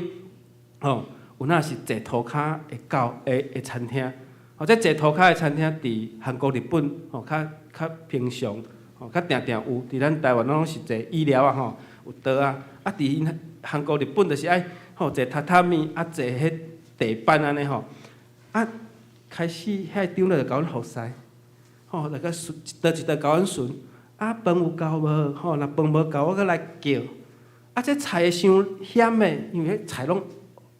吼，有若是坐塗跤的教的的餐廳，吼，這坐塗跤的餐廳佇韓國、日本，吼，較較平常，吼，較定定有，佇咱台灣攏是坐椅仔吼，有桌仔，啊，佇𪜶韓國、日本就是愛，吼，坐榻榻米，啊，坐彼地板按呢吼，啊，開始遐長老就共阮服侍，吼，來共巡一桌一桌共阮巡。啊，飯有夠無？吼，若飯無夠，我閣來叫。啊，這菜會傷鹹的，因為彼菜攏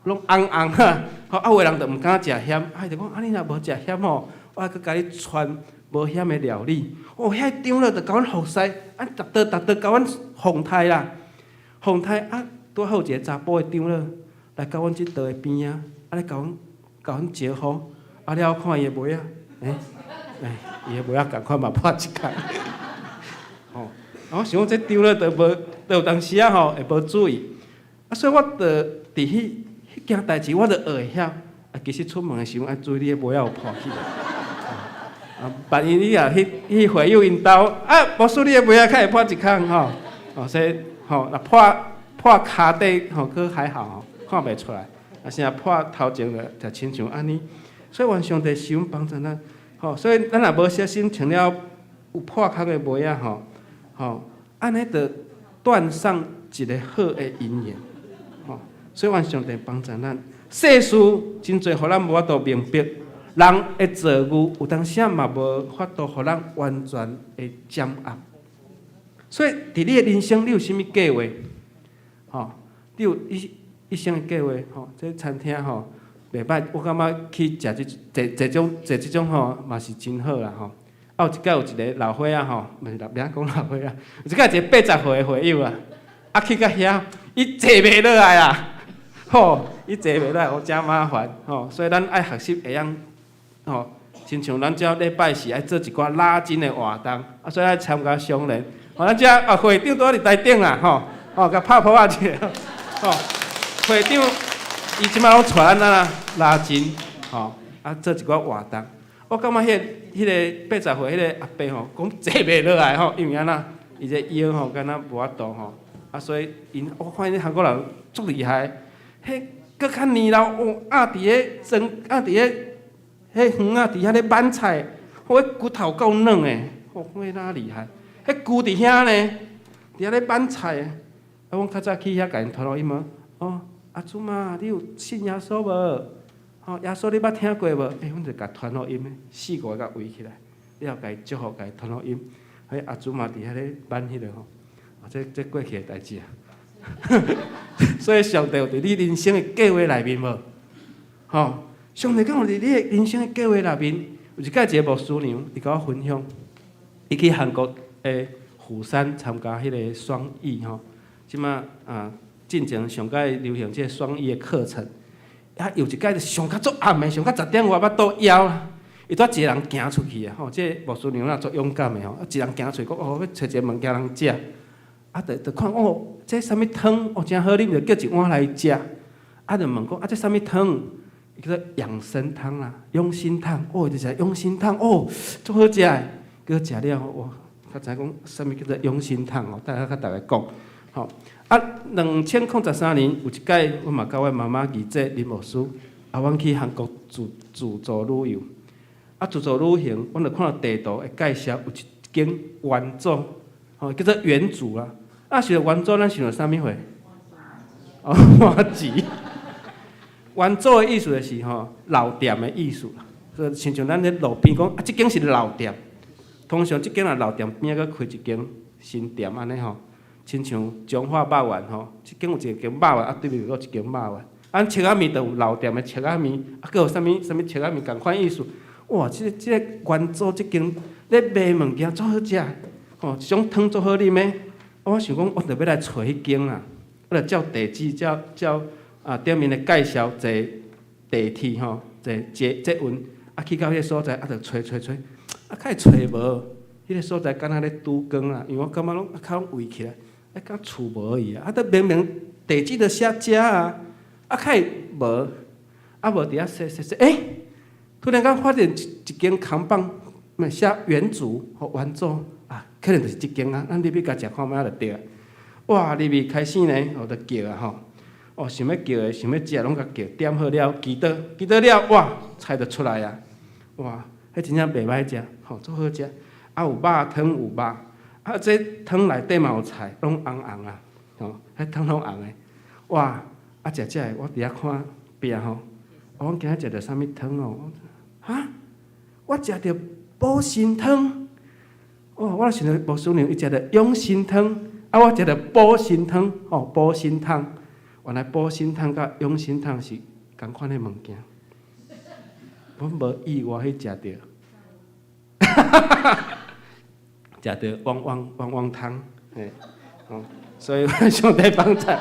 攏紅紅哈，吼，啊，有的人就毋敢食鹹，啊，伊就講，啊，你若無食鹹吼，我閣共你傳無鹹的料理。哦，遐長老就共阮服侍，啊，逐桌逐桌共阮奉刣啦，奉刣啊，拄好有一個查埔的長老來到阮這桌的邊仔，啊，來共阮共阮招呼，啊，了後看伊的襪仔，欸，欸，伊的襪仔仝款嘛破一空。吼，我想講這長老都無，都有當時仔吼會無注意，啊，所以我就佇彼彼件代誌，我就學會曉，啊，其實出門的時陣愛注意你的襪仔有破去。啊，萬一你若去去會友𪜶兜，啊，牧師你的襪仔較會破一空吼，哦，所以吼，若破破跤底吼，閣還好吼，看袂出來，啊，是若破頭前就就親像按呢，所以願上帝賜阮幫助咱，吼，所以咱若無小心穿了有破空的襪仔吼。吼，按呢就斷送一個好的姻緣，吼，所以願上帝幫助咱。世事真濟，予咱無法度明白，人的遭遇有當時仔嘛無法度予咱完全的掌握。所以，佇你的人生，你有啥物計劃？吼，你有一一生的計劃？吼，這餐廳吼，袂䆀，我感覺去食這坐坐種坐這種吼，嘛是真好啦吼。啊，有一擺有一個老歲仔吼，毋是老，袂曉講老歲仔，有一擺一個80歲的會友啊，啊去到遐，伊坐袂落來啊，吼，伊坐袂落來，我誠麻煩吼，所以咱愛學習會曉，吼，親像咱這禮拜四愛做一寡拉筋的活動，啊，所以愛參加相連，吼，咱這啊會長拄仔佇台頂啦，吼，吼，共拍噗仔一下，吼，會長伊這擺攏帶咱啊拉筋，吼，啊做一寡活動。我感覺彼個彼個80歲彼個阿伯吼，講坐袂落來吼，因為按怎，伊這腰吼敢若無法度吼，啊所以𪜶我看𪜶韓國人足厲害，彼閣較年老，哦，壓佇咧莊壓佇咧彼園仔佇遐咧挽菜，哦，彼骨頭夠軟的，哦，看彼哪厲害，彼龜佇遐呢，佇遐咧挽菜，啊，阮較早去遐共𪜶傳福音無，哦，阿祖媽，你有信耶穌無？吼，耶穌你捌聽過無？欸，阮就共傳福音，四五個共圍起來，了後共伊祝福，共伊傳福音。彼阿祖嘛佇遐咧挽彼落吼，啊，這過去的代誌啊。所以上帝有佇你人生的計劃內面無？吼，上帝敢有佇你的人生的計劃內面？有一擺一个牧師娘，伊共我分享，伊去韓國的釜山參加彼个雙語吼，這馬啊，進前上蓋流行這个雙語的課程，啊，有一擺就上較足暗的，上較10點外腹肚枵啦，伊拄一个人行出去啊，吼，這个牧師娘也足勇敢的吼，啊，一人行出去，講哦，欲揣一个物件通食，啊，就看哦，這啥物湯哦，誠好啉，就叫一碗來食，啊，就問講啊，這啥物湯？伊叫做養生湯啦，養心湯，哦，就食養心湯，哦，足好食的，閣食了，哇，才知影講啥物叫做養心湯哦，等下佮逐家講，吼，啊，2013年有一擺，阮嘛佮阮媽媽二姐林牧師，啊，阮去韓國自助旅遊，啊，自助旅行，阮就看到地圖的介紹，有一間元祖，吼，叫做元祖啦，啊，想著元祖，咱想著啥物貨？哦，麻糬。元祖的意思就是吼老店的意思啦，所以親像咱咧路邊講啊，這間是老店，通常這間若老店邊仔閣開一間新店按呢吼，親像彰化肉圓吼，這間有一間肉圓，啊對面閣有一間肉圓，啊捙仔麵就有老店的捙仔麵，啊閣有啥物啥物捙仔麵仝款意思。哇，這個元祖這間咧賣物件足好食，吼，一種湯足好啉的。我想講，我著欲來揣彼間啦，我就照地址，照照。啊，頂面的介紹坐地鐵吼，坐捷捷運，啊去到彼个所在，啊就揣揣揣，啊較會揣無，彼个所在敢若咧拄光啦，因為我感覺攏啊較攏圍起來，啊敢厝無去啊，啊都明明地址都寫遮啊，啊較會無，啊無佇遐踅踅踅，欸，突然間發現一間扛棒，寫元祖吼元祖啊，可能就是這間啊，咱入去共食看覓就對啊。哇，入去開始呢，我就叫啊吼。哦，想欲叫的，想欲食，攏共叫，點好了，祈禱，祈禱了，哇，菜就出來啊！哇，彼真正袂歹食，吼，足好食。啊，有肉湯有肉，啊，這湯內底嘛有菜，攏紅紅啊，吼，彼湯攏紅的。哇，啊，食食的，我佇遐看壁吼，我今仔食著啥物湯哦？哈，我食著補身湯。哦，我想著牧師娘伊食著養生湯，啊，我食著補身湯，吼，補身湯。原來補身湯佮養生湯是仝款的物件，阮無意外去食著，食著旺旺旺旺湯，嘿，哦，所以上帝幫贊，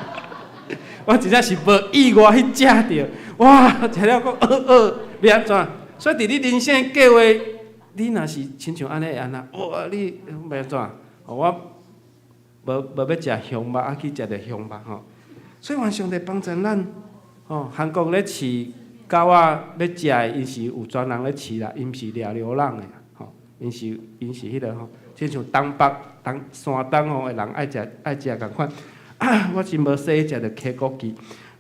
我真正是無意外去食著，哇，食了閣欲按怎？所以佇你人生的計劃，你若是親像按呢會按怎？哇，你欲按怎？我無欲食香肉，啊去食著香肉吼。所以願上帝幫助咱，吼，韓國咧飼狗仔欲食的，𪜶是有專人咧飼啦，𪜶毋是掠流浪的，吼，𪜶是彼落吼，親像東北東山東吼的人愛食愛食仝款。啊，我真無彩食著溪谷雞，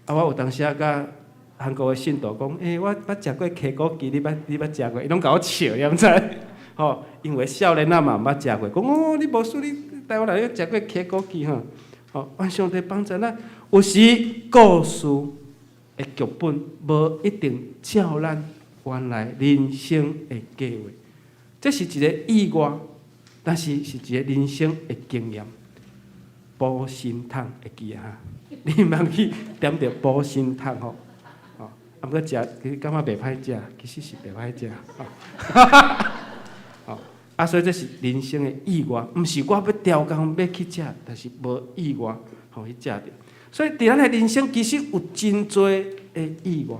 啊，我有當時仔佮韓國的信徒講，欸，我捌食過溪谷雞，你捌食過？伊攏共我笑，你敢知？吼，因為少年仔嘛毋捌食過，講哦，你無輸你台灣人你食過溪谷雞吼？吼，願上帝幫助咱。有時故事的劇本無一定照咱原來人生的計劃，這是一個意外，但是是一個人生的經驗。補身湯會記啊？你毋通去點著補身湯吼，哦，啊，毋過食其實感覺袂歹食，其實是袂歹食。哦，啊，所以這是人生的意外，毋是我欲刁工欲去食，但是無意外，予去食著。所以，佇咱的人生其實有真濟的意外，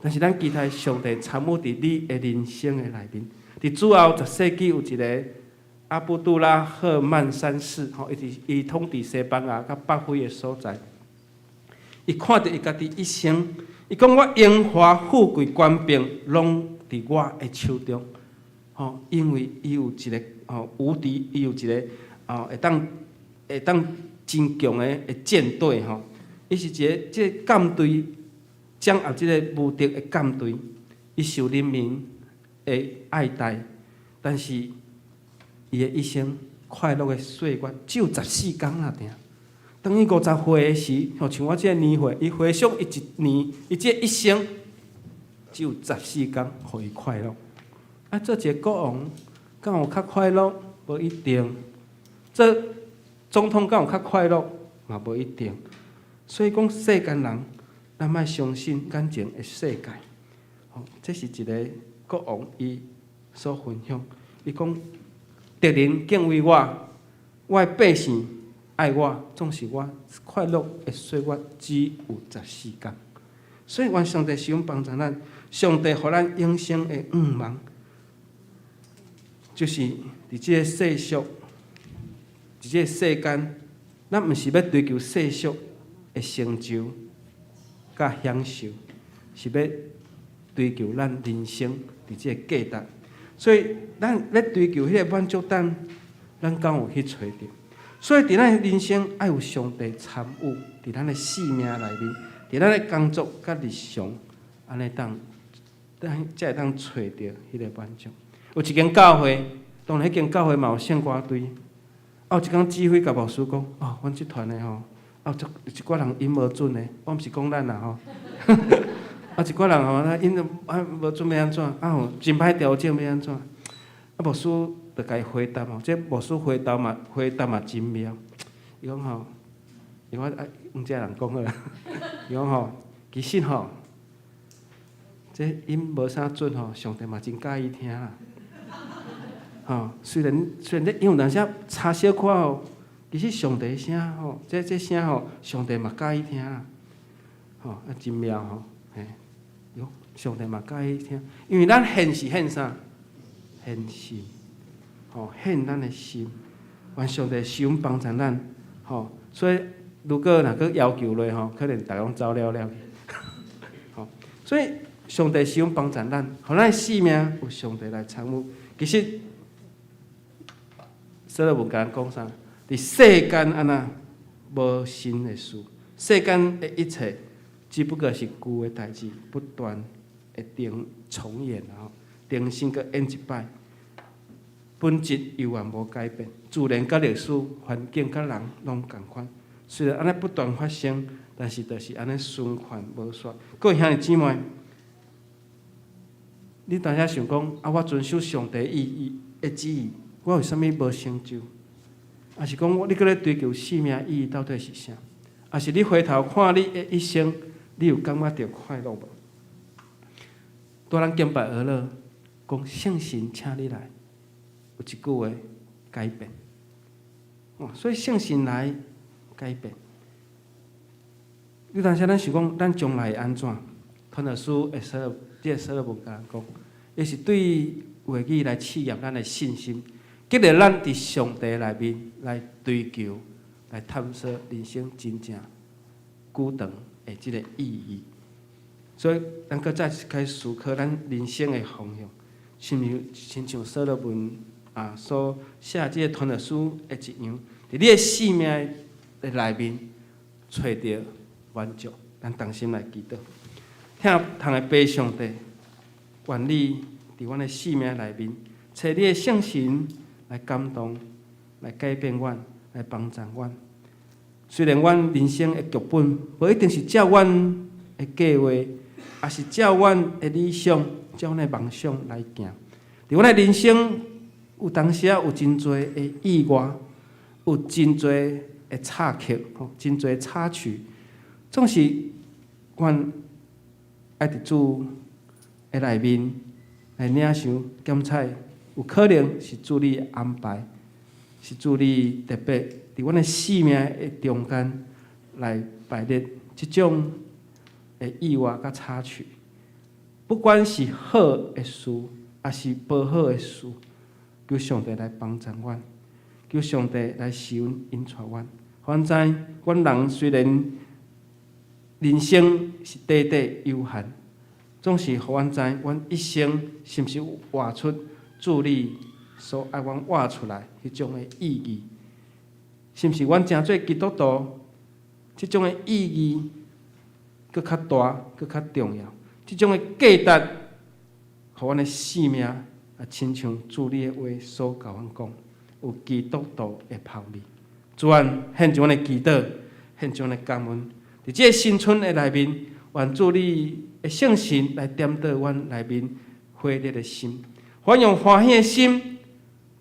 但是咱期待上帝參與佇你的人生的內面。佇主後10世紀有一个阿布杜拉赫曼三世，吼，伊統治西班牙佮北非的所在。伊看著伊家己一生，伊講我榮華富貴權柄攏佇我的手中，吼，因為伊有一个吼無敵，伊有一个吼會當真強的艦隊吼，伊是一個這個艦隊掌握這个無敵的艦隊，伊受人民的愛戴，但是伊的一生快樂的歲月只有14工爾爾。當伊50歲的時，吼，像我這个年歲，伊回想伊一年，伊這一生，只有十四工，予伊快樂。啊，做一个國王，敢有較快樂？無一定。做總統敢有較快樂？嘛無一定。所以講，世間人，咱莫相信眼前的世界。吼，這是一个國王伊所分享。伊講，敵人敬畏我，我的百姓愛我，總是我快樂的歲月只有十四工。所以，願上帝賜阮幫助咱，上帝予咱永生的願望，就是佇這个世俗，佇這个世間，咱毋是欲追求世俗的成就佮享受，是欲追求咱人生佇這个價值。所以，咱欲追求彼个滿足感，咱敢有去揣著？所以，佇咱的人生愛有上帝參與，佇咱的生命內面，佇咱的工作佮日常，按呢當，咱才會當揣著彼个滿足。有一間教會，當然彼間教會嘛有聖歌隊。啊，有一工指揮共牧師講：哦，阮這團的吼，啊，足有一寡人音無準的，我毋是講咱啦吼。啊，一寡人吼，啊音啊無準欲按怎？啊吼，真歹調整欲按怎？啊，牧師就共伊回答吼，這牧師回答嘛真妙。伊講吼，伊講啊，用這人講好啦。伊講吼，其實吼，這音無啥準吼，上帝嘛真佮意聽啦。吼，雖然這音有當時差小可吼，其實上帝聲吼，這聲吼，上帝嘛佮意聽啦。吼，啊真妙吼，嘿，喲，上帝嘛佮意聽，因為咱獻是獻啥？獻心，吼，獻咱的心，願上帝賜阮幫助咱，吼，所以如果若閣要求落吼，可能逐家攏走了了去。吼，所以上帝賜阮幫助咱，予咱的生命有上帝來參與。其實，所羅門共咱講啥？佇世間按呢無新的事，世間的一切只不過是舊的代誌，不斷會重演吼，重新閣演一擺，本質猶原無改變，自然佮歷史、環境佮人攏仝款。雖然按呢不斷發生，但是就是按呢循環無煞。各位兄弟姊妹，你當時想講啊，我遵守上帝意意的旨意，我為啥物無成就？抑是講你閣咧追求生命意義到底是啥？抑是你回頭看你的一生，你有感覺著快樂無？拄咱敬拜學了，講聖神請你來，有一句話改變。哦，所以聖神來改變。有當時咱想講，咱將來會按怎？傳道書會說，這个所羅門共咱講，伊是對話語來試驗咱的信心，激勵咱佇上帝內面來追求、來探索人生真正久長的這个意義。所以，咱閣再開始思考咱人生的方向，親像所羅門啊所寫這个傳道書的一樣，佇你的生命的內面揣著滿足。咱同心來祈禱，疼痛的父上帝，願你佇阮的生命內面，揣你的聖神來感動、來改變阮、來幫助阮。雖然阮人生的劇本無一定是照阮的計劃，抑是照阮的理想、照阮的夢想來行。佇阮的人生有當時仔有真濟的意外，有真濟的插曲，吼，真濟插曲，總是阮愛佇主的內面來領受檢採，有可能是主你的安排，是主你特別佇阮的生命的中間來排列這種的意外佮插曲。不管是好的事，抑是無好的事，求上帝來幫助阮，求上帝來賜阮引帶阮。阮知阮人雖然人生是短短有限，總是予阮知，阮一生是毋是有活出主你所愛阮活出來彼種的意義？是毋是阮成做基督徒，這種的意義閣較大、閣較重要？這種的價值，予阮的生命啊，親像主你的話所共阮講，有基督徒的芳味。主啊，獻上阮的祈禱，獻上阮的感恩。佇這个新春的內面，願主你的聖神來點著阮內面火熱的心，阮用歡喜的心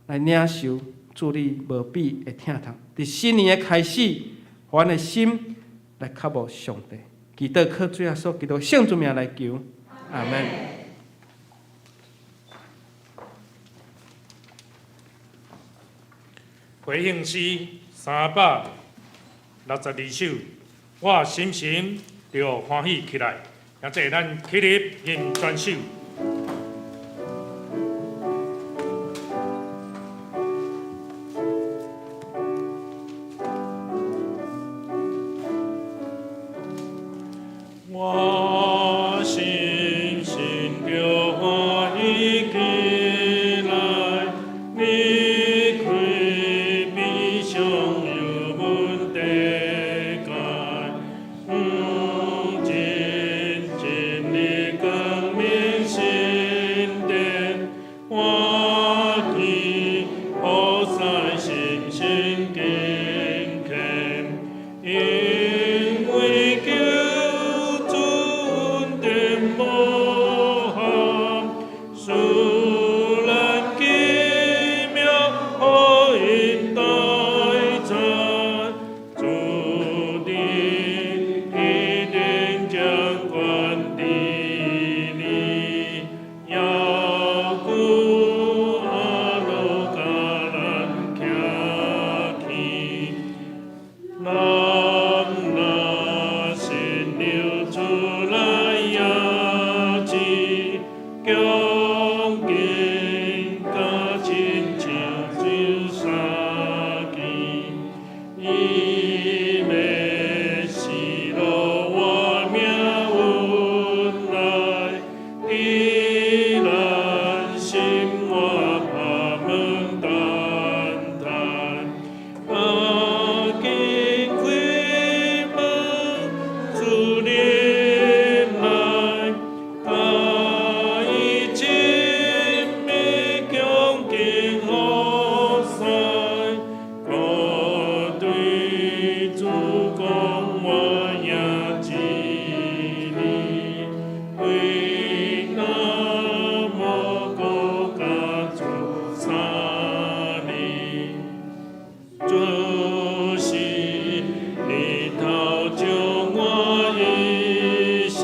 來領受主你無比的疼痛。佇新年的開始，阮的心來渴慕上帝。祈禱靠主耶穌基督聖主名來求，阿門。回應詩362首，我深深著歡喜起來，現在咱起立吟全首。我深深著歡喜起來，離開悲傷憂悶地界，黃金真理光明神殿，歡喜好似心神敬虔，因為救主恩典無限，賜咱奇妙福音大餐，主的一定掌管地理，猶古阿羅共咱徛起。咱若信了主來也是，恭敬佮親像就相見，伊欲失落我命運來，佇咱心我拍門等待，趕緊開門，主入來，共伊親密恭敬服侍，閣對主講我迎接你，為那麼閣共主相連。主是日頭照我一生，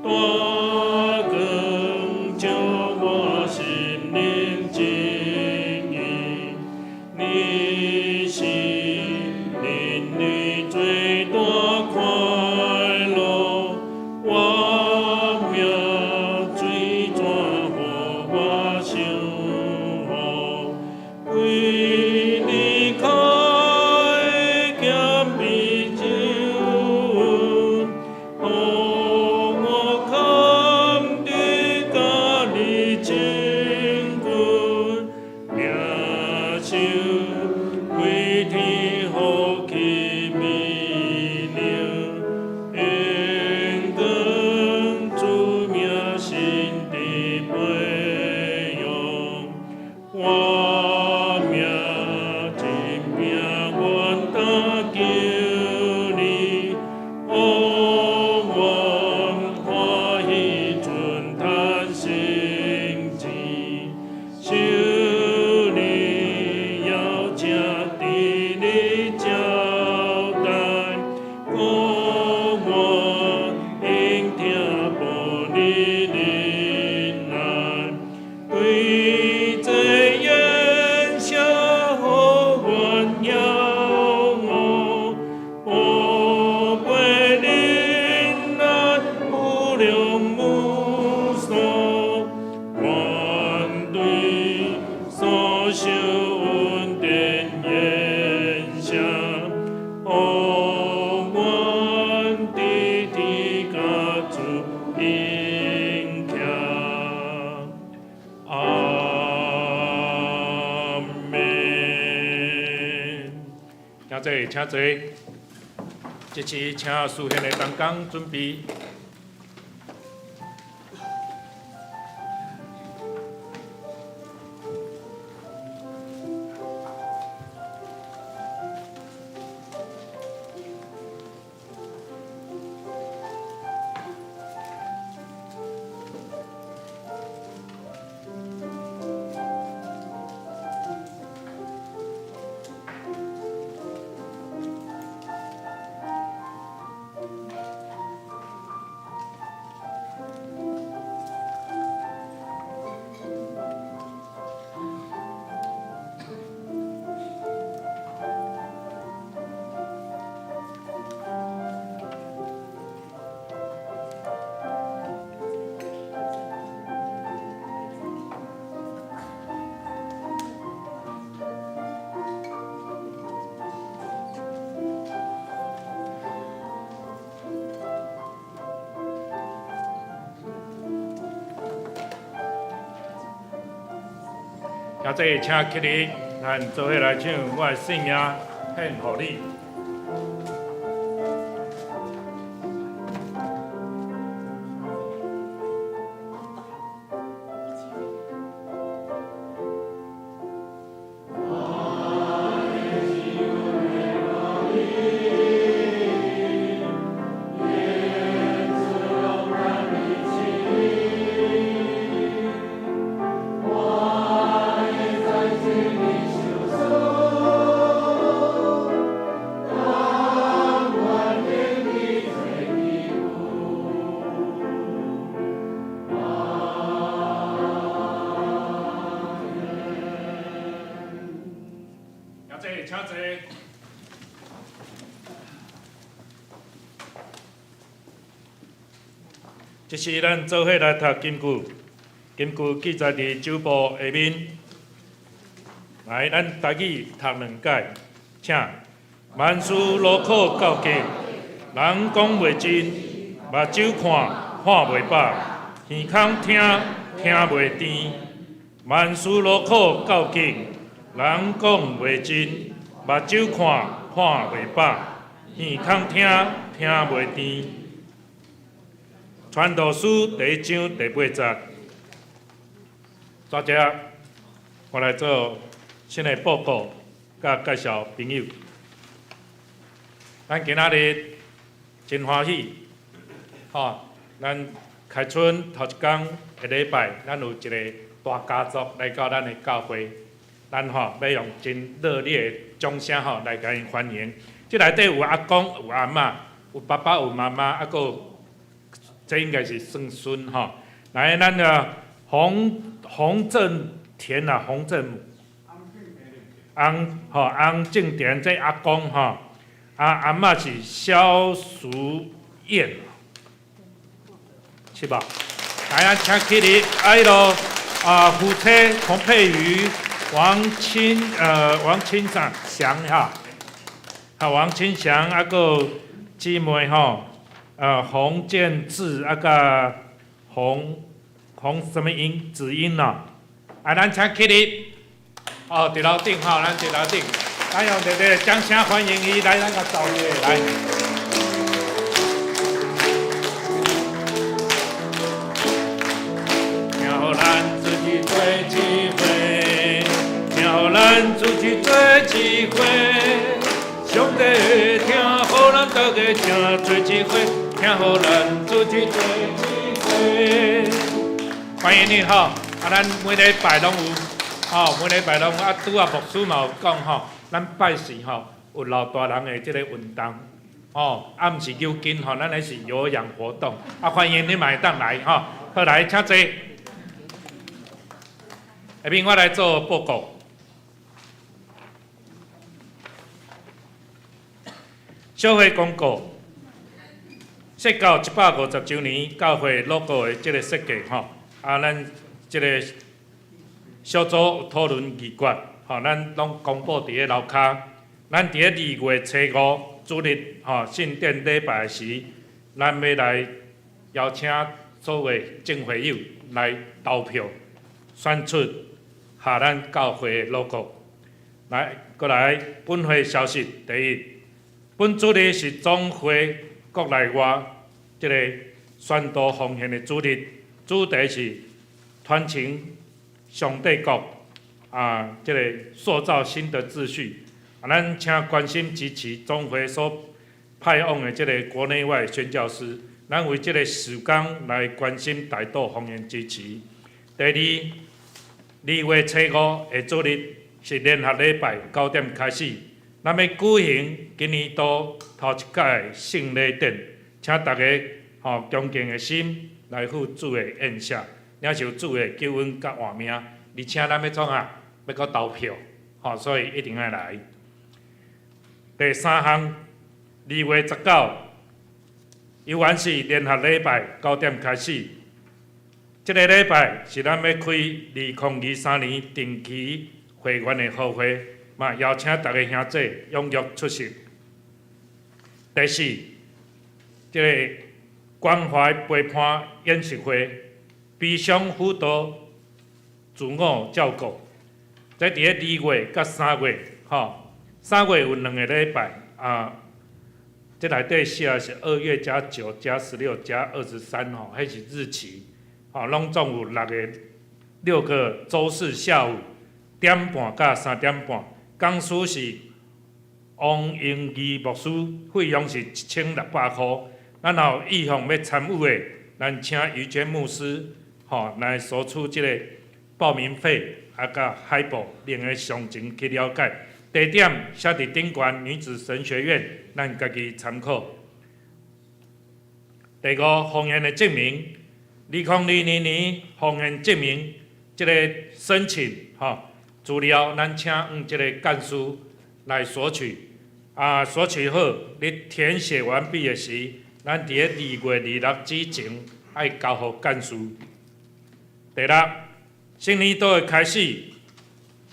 大光照我心靈正義。你是人類最大快樂，我命水泉予我相扶，為你開謙卑救恩，予我堪得佮你親近，領受歸天福氣美妙，榮光主名神的培養，我命真命願搭救你，予阮歡喜尊嘆聖旨，受你邀請佇你招待，予我應聽報你忍耐，對這筵席予阮驕傲，寶貝忍耐無量無數，願對所受恩典筵席，予阮佇天共主並徛。阿門。請坐，請坐。這次請司獻的同工準備。兄弟，請起立，咱做伙來唱《我的性命獻予你》。兄弟，請坐。這是咱做伙來讀金句，金句記載佇周報下面。來，咱台語讀兩擺，請。萬事勞苦到極，人講袂盡，目睭看看袂飽，耳孔聽聽袂甜。萬事勞苦到極，人講袂盡，目睭看看袂飽，耳孔聽聽袂甜。傳道書第一章第八節。大家，我來做新的報告，佮介紹朋友。咱今仔日真歡喜，吼！咱開春頭一工下禮拜，咱有一個大家族來到咱的教會，咱吼欲用真熱烈的掌聲吼來共𪜶歡迎。這內底有阿公、有阿嬤、有爸爸、有媽媽，啊，閣有這應該是孫孫吼。來，咱的洪洪正田啊，洪正翁吼翁正田這阿公吼，啊阿嬤是蕭淑燕，是吧？來啊，請起立，啊，彼囉啊，夫妻洪佩瑜、王清王清祥哈，啊王清祥啊，閣有姊妹吼，洪建志啊，佮洪洪啥物英子英喏，啊，咱請起立，哦，佇樓頂吼，咱佇樓頂，咱用熱烈的掌聲歡迎伊來，咱共走來。聽予咱自己做一伙，聽予咱自己做一伙，上帝聽予咱大家聽做一伙，聽予咱自己做一伙。歡迎你吼，啊，咱每禮拜攏有，吼，每禮拜攏有，啊，拄仔牧師嘛有講吼，咱拜四吼有老大人的這个運動，吼，啊，毋是扭筋吼，咱彼是有氧活動，啊，歡迎你嘛會當來吼，好來，請坐。下面我來做報告。小會公告，設教150週年教會 logo 的這个設計吼，啊，咱這个小組討論議決，吼，咱攏公布佇咧樓跤。咱佇咧2月初五主日吼聖殿禮拜時，咱欲來邀請所有眾會友來投票，選出下咱教會的 logo。來，閣來本會消息，第一，本主日是總會國內外這个宣道奉獻的主日，主題是傳承上帝國啊，這个塑造新的秩序。啊，咱請關心支持總會所派往的這个國內外宣教師，咱為這个事工來關心代禱奉獻支持。第二，2月初五的主日是聯合禮拜9點開始，咱欲舉行今年度頭一屆聖禮典，請大家吼恭敬的心來赴主的宴席，領受主的救恩佮活命，而且咱欲創啥？欲閣投票，吼，所以一定愛來。第三項，2月19，猶原是聯合禮拜9點開始。這个禮拜是咱欲開2023年定期會員的好會，嘛邀請逐个兄弟踴躍出席。第四，這个關懷陪伴演習會，悲傷輔導，自我照顧。這佇咧2月佮3月，吼，三月有兩个禮拜啊。這內底寫的是2月加9加16加23吼，彼是日期，吼，攏總有六个六個週四下午點半到3點半，講師是王英義牧師，費用是1600箍。咱若有意向欲參與的，咱請於娟牧師吼來索取這个報名費，啊，佮海報，另外詳情去了解。地點設佇頂懸女子神學院，咱家己參考。第五，奉獻的證明，2022年奉獻證明這个申請吼資料，咱請向這个幹事來索取。啊，索取好，你填寫完畢的時，咱佇咧2月26之前愛交予幹事。第六，新年度的開始，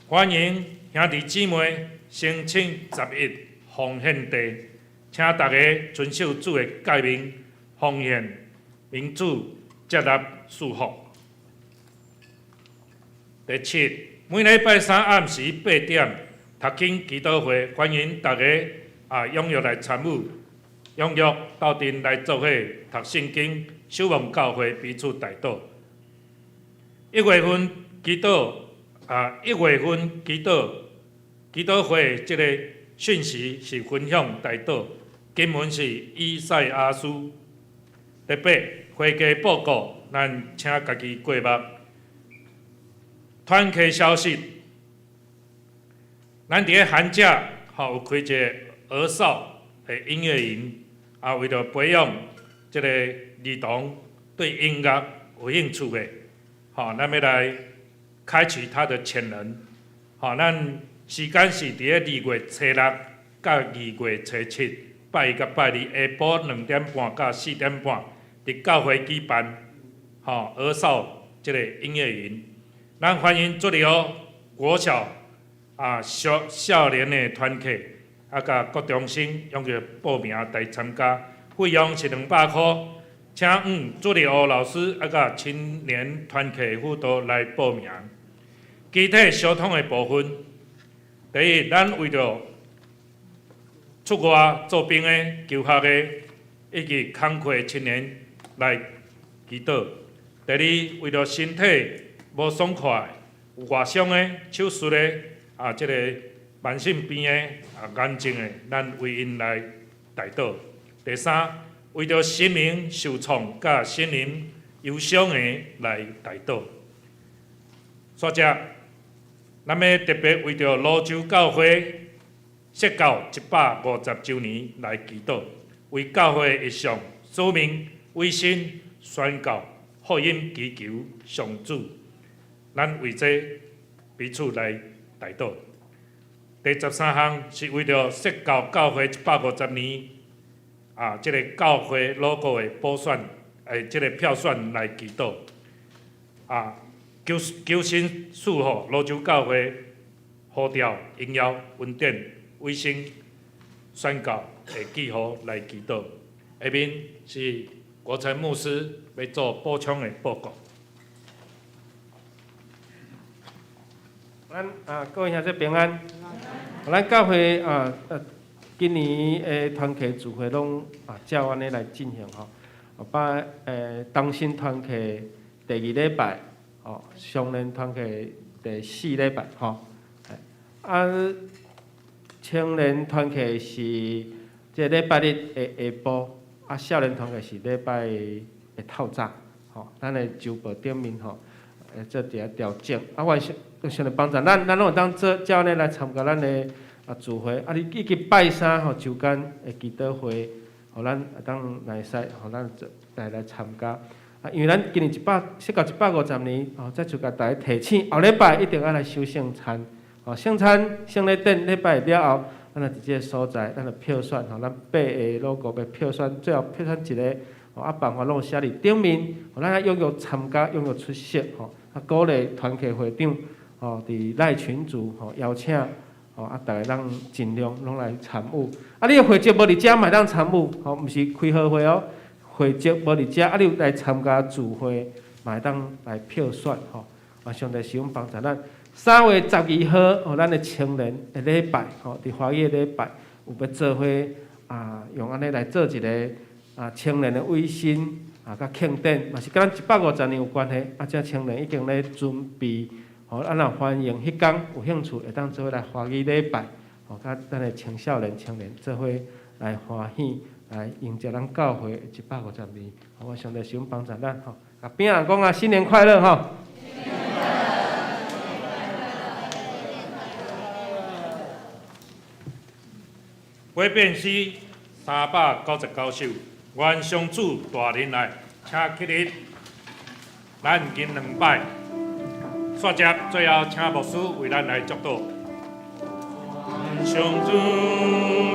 歡迎兄弟姊妹申請十一奉獻地，請大家遵守主的誡命，奉獻蒙主接納祝福。第七，每禮拜三暗時8點，讀經祈禱會，歡迎大家啊踴躍來參與，踴躍鬥陣來做伙讀聖經，守望教會，彼此代禱。一月份祈禱啊，一月份祈禱祈禱會，這个訊息是分享代禱，經文是以賽亞書。第八，會計報告，咱請家己過目。團契消息，咱佇咧寒假吼有開一个兒少的音樂營，啊，為著培養這个兒童對音樂有興趣的，吼，咱欲來開啟他的潛能。吼，咱時間是佇咧2月初六佮2月初七，拜一佮拜二，下晡2點半到4點半，佇教會舉辦，吼兒少這个音樂營。咱歡迎主流國小啊少少年的團契，啊，佮國中生踴躍報名來參加，費用是200箍，請向主日學老師啊，佮青年團契輔導來報名。其他相通的部分，第一，咱為著出外做兵的、求學的以及工課青年來祈禱。第二，為著身體無爽快、有外傷的、手術的啊，這个慢性病的、啊癌症的，咱為𪜶來代禱。第三，為著心靈受創佮心靈憂傷的來代禱。煞者，咱欲特別為著蘆洲教會設教150週年來祈禱，為教會的異象、使命、委身、宣教、福音祈求上主，咱為這彼此來代禱。第十三項是為著設教教會150年啊，這个教會 logo 的補選，這个票選來祈禱。啊，求求神賜予蘆洲教會呼召、榮耀、恩典、委身、宣教的記號來祈禱。下面是國成牧師欲做補充的報告。咱啊，各位兄弟平安。咱教會啊，今年的團契聚會攏啊照按呢來進行吼。包同心團契第二禮拜，吼，少年團契第四禮拜，吼。啊，青年團契是這禮拜日的下晡，啊，少年團契是禮拜的透早，吼。咱的週報頂面吼，會做一下調整。啊，我想上帝幫助咱，咱攏會當做照按呢來參加咱的啊聚會。啊，你以及拜三吼週間的祈禱會，予咱會當來使，予咱做來來參加。啊，因為咱今年一百設教150年，吼，再就共大家提醒，後禮拜一定愛來守聖餐。吼，聖餐聖禮典禮拜了後，咱就佇這个所在，咱就票選，吼，咱八个 logo 欲票選，最後票選一个，吼，啊，辦法攏有寫佇頂面，予咱愛踴躍參加，踴躍出席，吼，啊，鼓勵團契會長，吼，佇賴群組，吼，邀請，吼，啊，逐家攏盡量攏來參與。啊，你的會籍無佇遮嘛會當參與，吼，毋是開好會哦，會籍無佇遮，啊，你有來參加聚會，嘛會當來票選，吼，啊，上帝是阮幫助咱。3月12號，吼，咱的青年的禮拜，吼，佇華語的禮拜，有欲做伙啊，用按呢來做一個啊青年的衛星啊，佮慶典，嘛是佮咱150年有關係。啊，這青年已經咧準備，吼，咱也歡迎彼工有興趣會當做伙來華語禮拜，吼，佮咱的青少年、青年做伙來歡喜，來迎接咱教會的150年。好，上帝賜福幫助咱，吼。共邊仔人講啊，新年快樂，吼！腓變詩399首，願上主帶恁來，請起立，咱行兩擺，煞接最後請牧師為咱來祝禱。願上主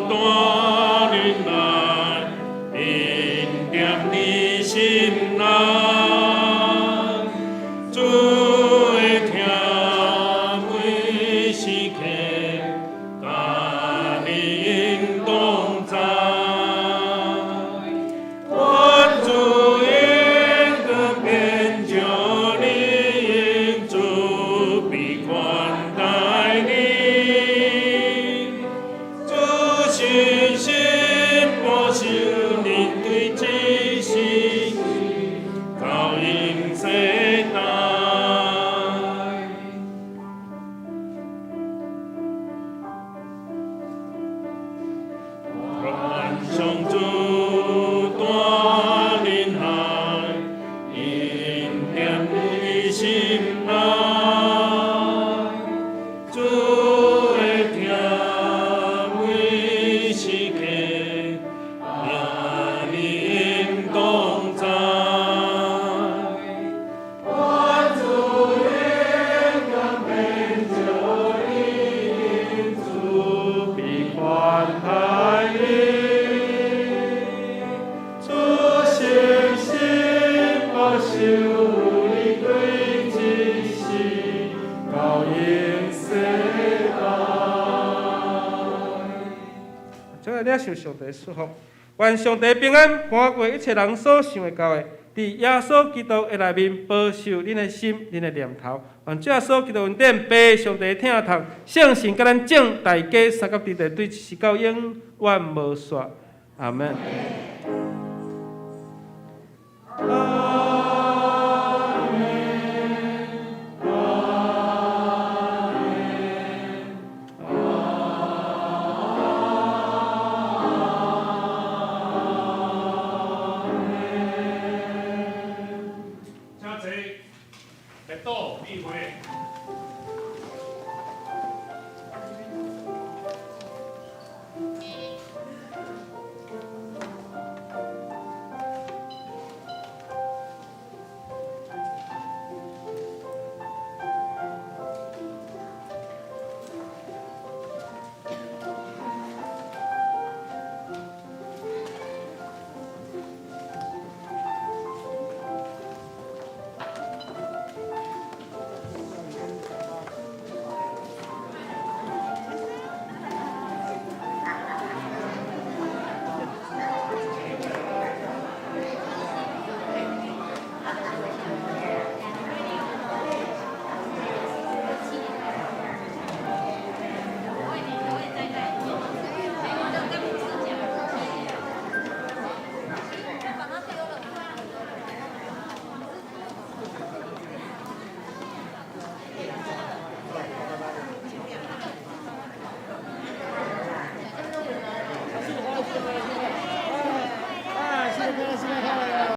帶恁來，恩典你心內，主的疼每時刻，佮恁同在。願主恩光遍照恁，慈悲款待恁，主信實保守恁對這世到永世代。願上主帶恁來，恩典你心內，主的疼每時刻，與恁同在。願主恩光遍照恁，慈悲款待恁，主信實保守恁對這世到永世代。將來領受上帝祝福，願上帝平安，瞞過一切人所想會到的，佇耶穌基督的內面保守恁的心、恁的念頭。願主耶穌基督恩典、父上帝疼痛、聖神佮咱眾大家相佮佇咧，對一時到永遠無煞。阿門。阿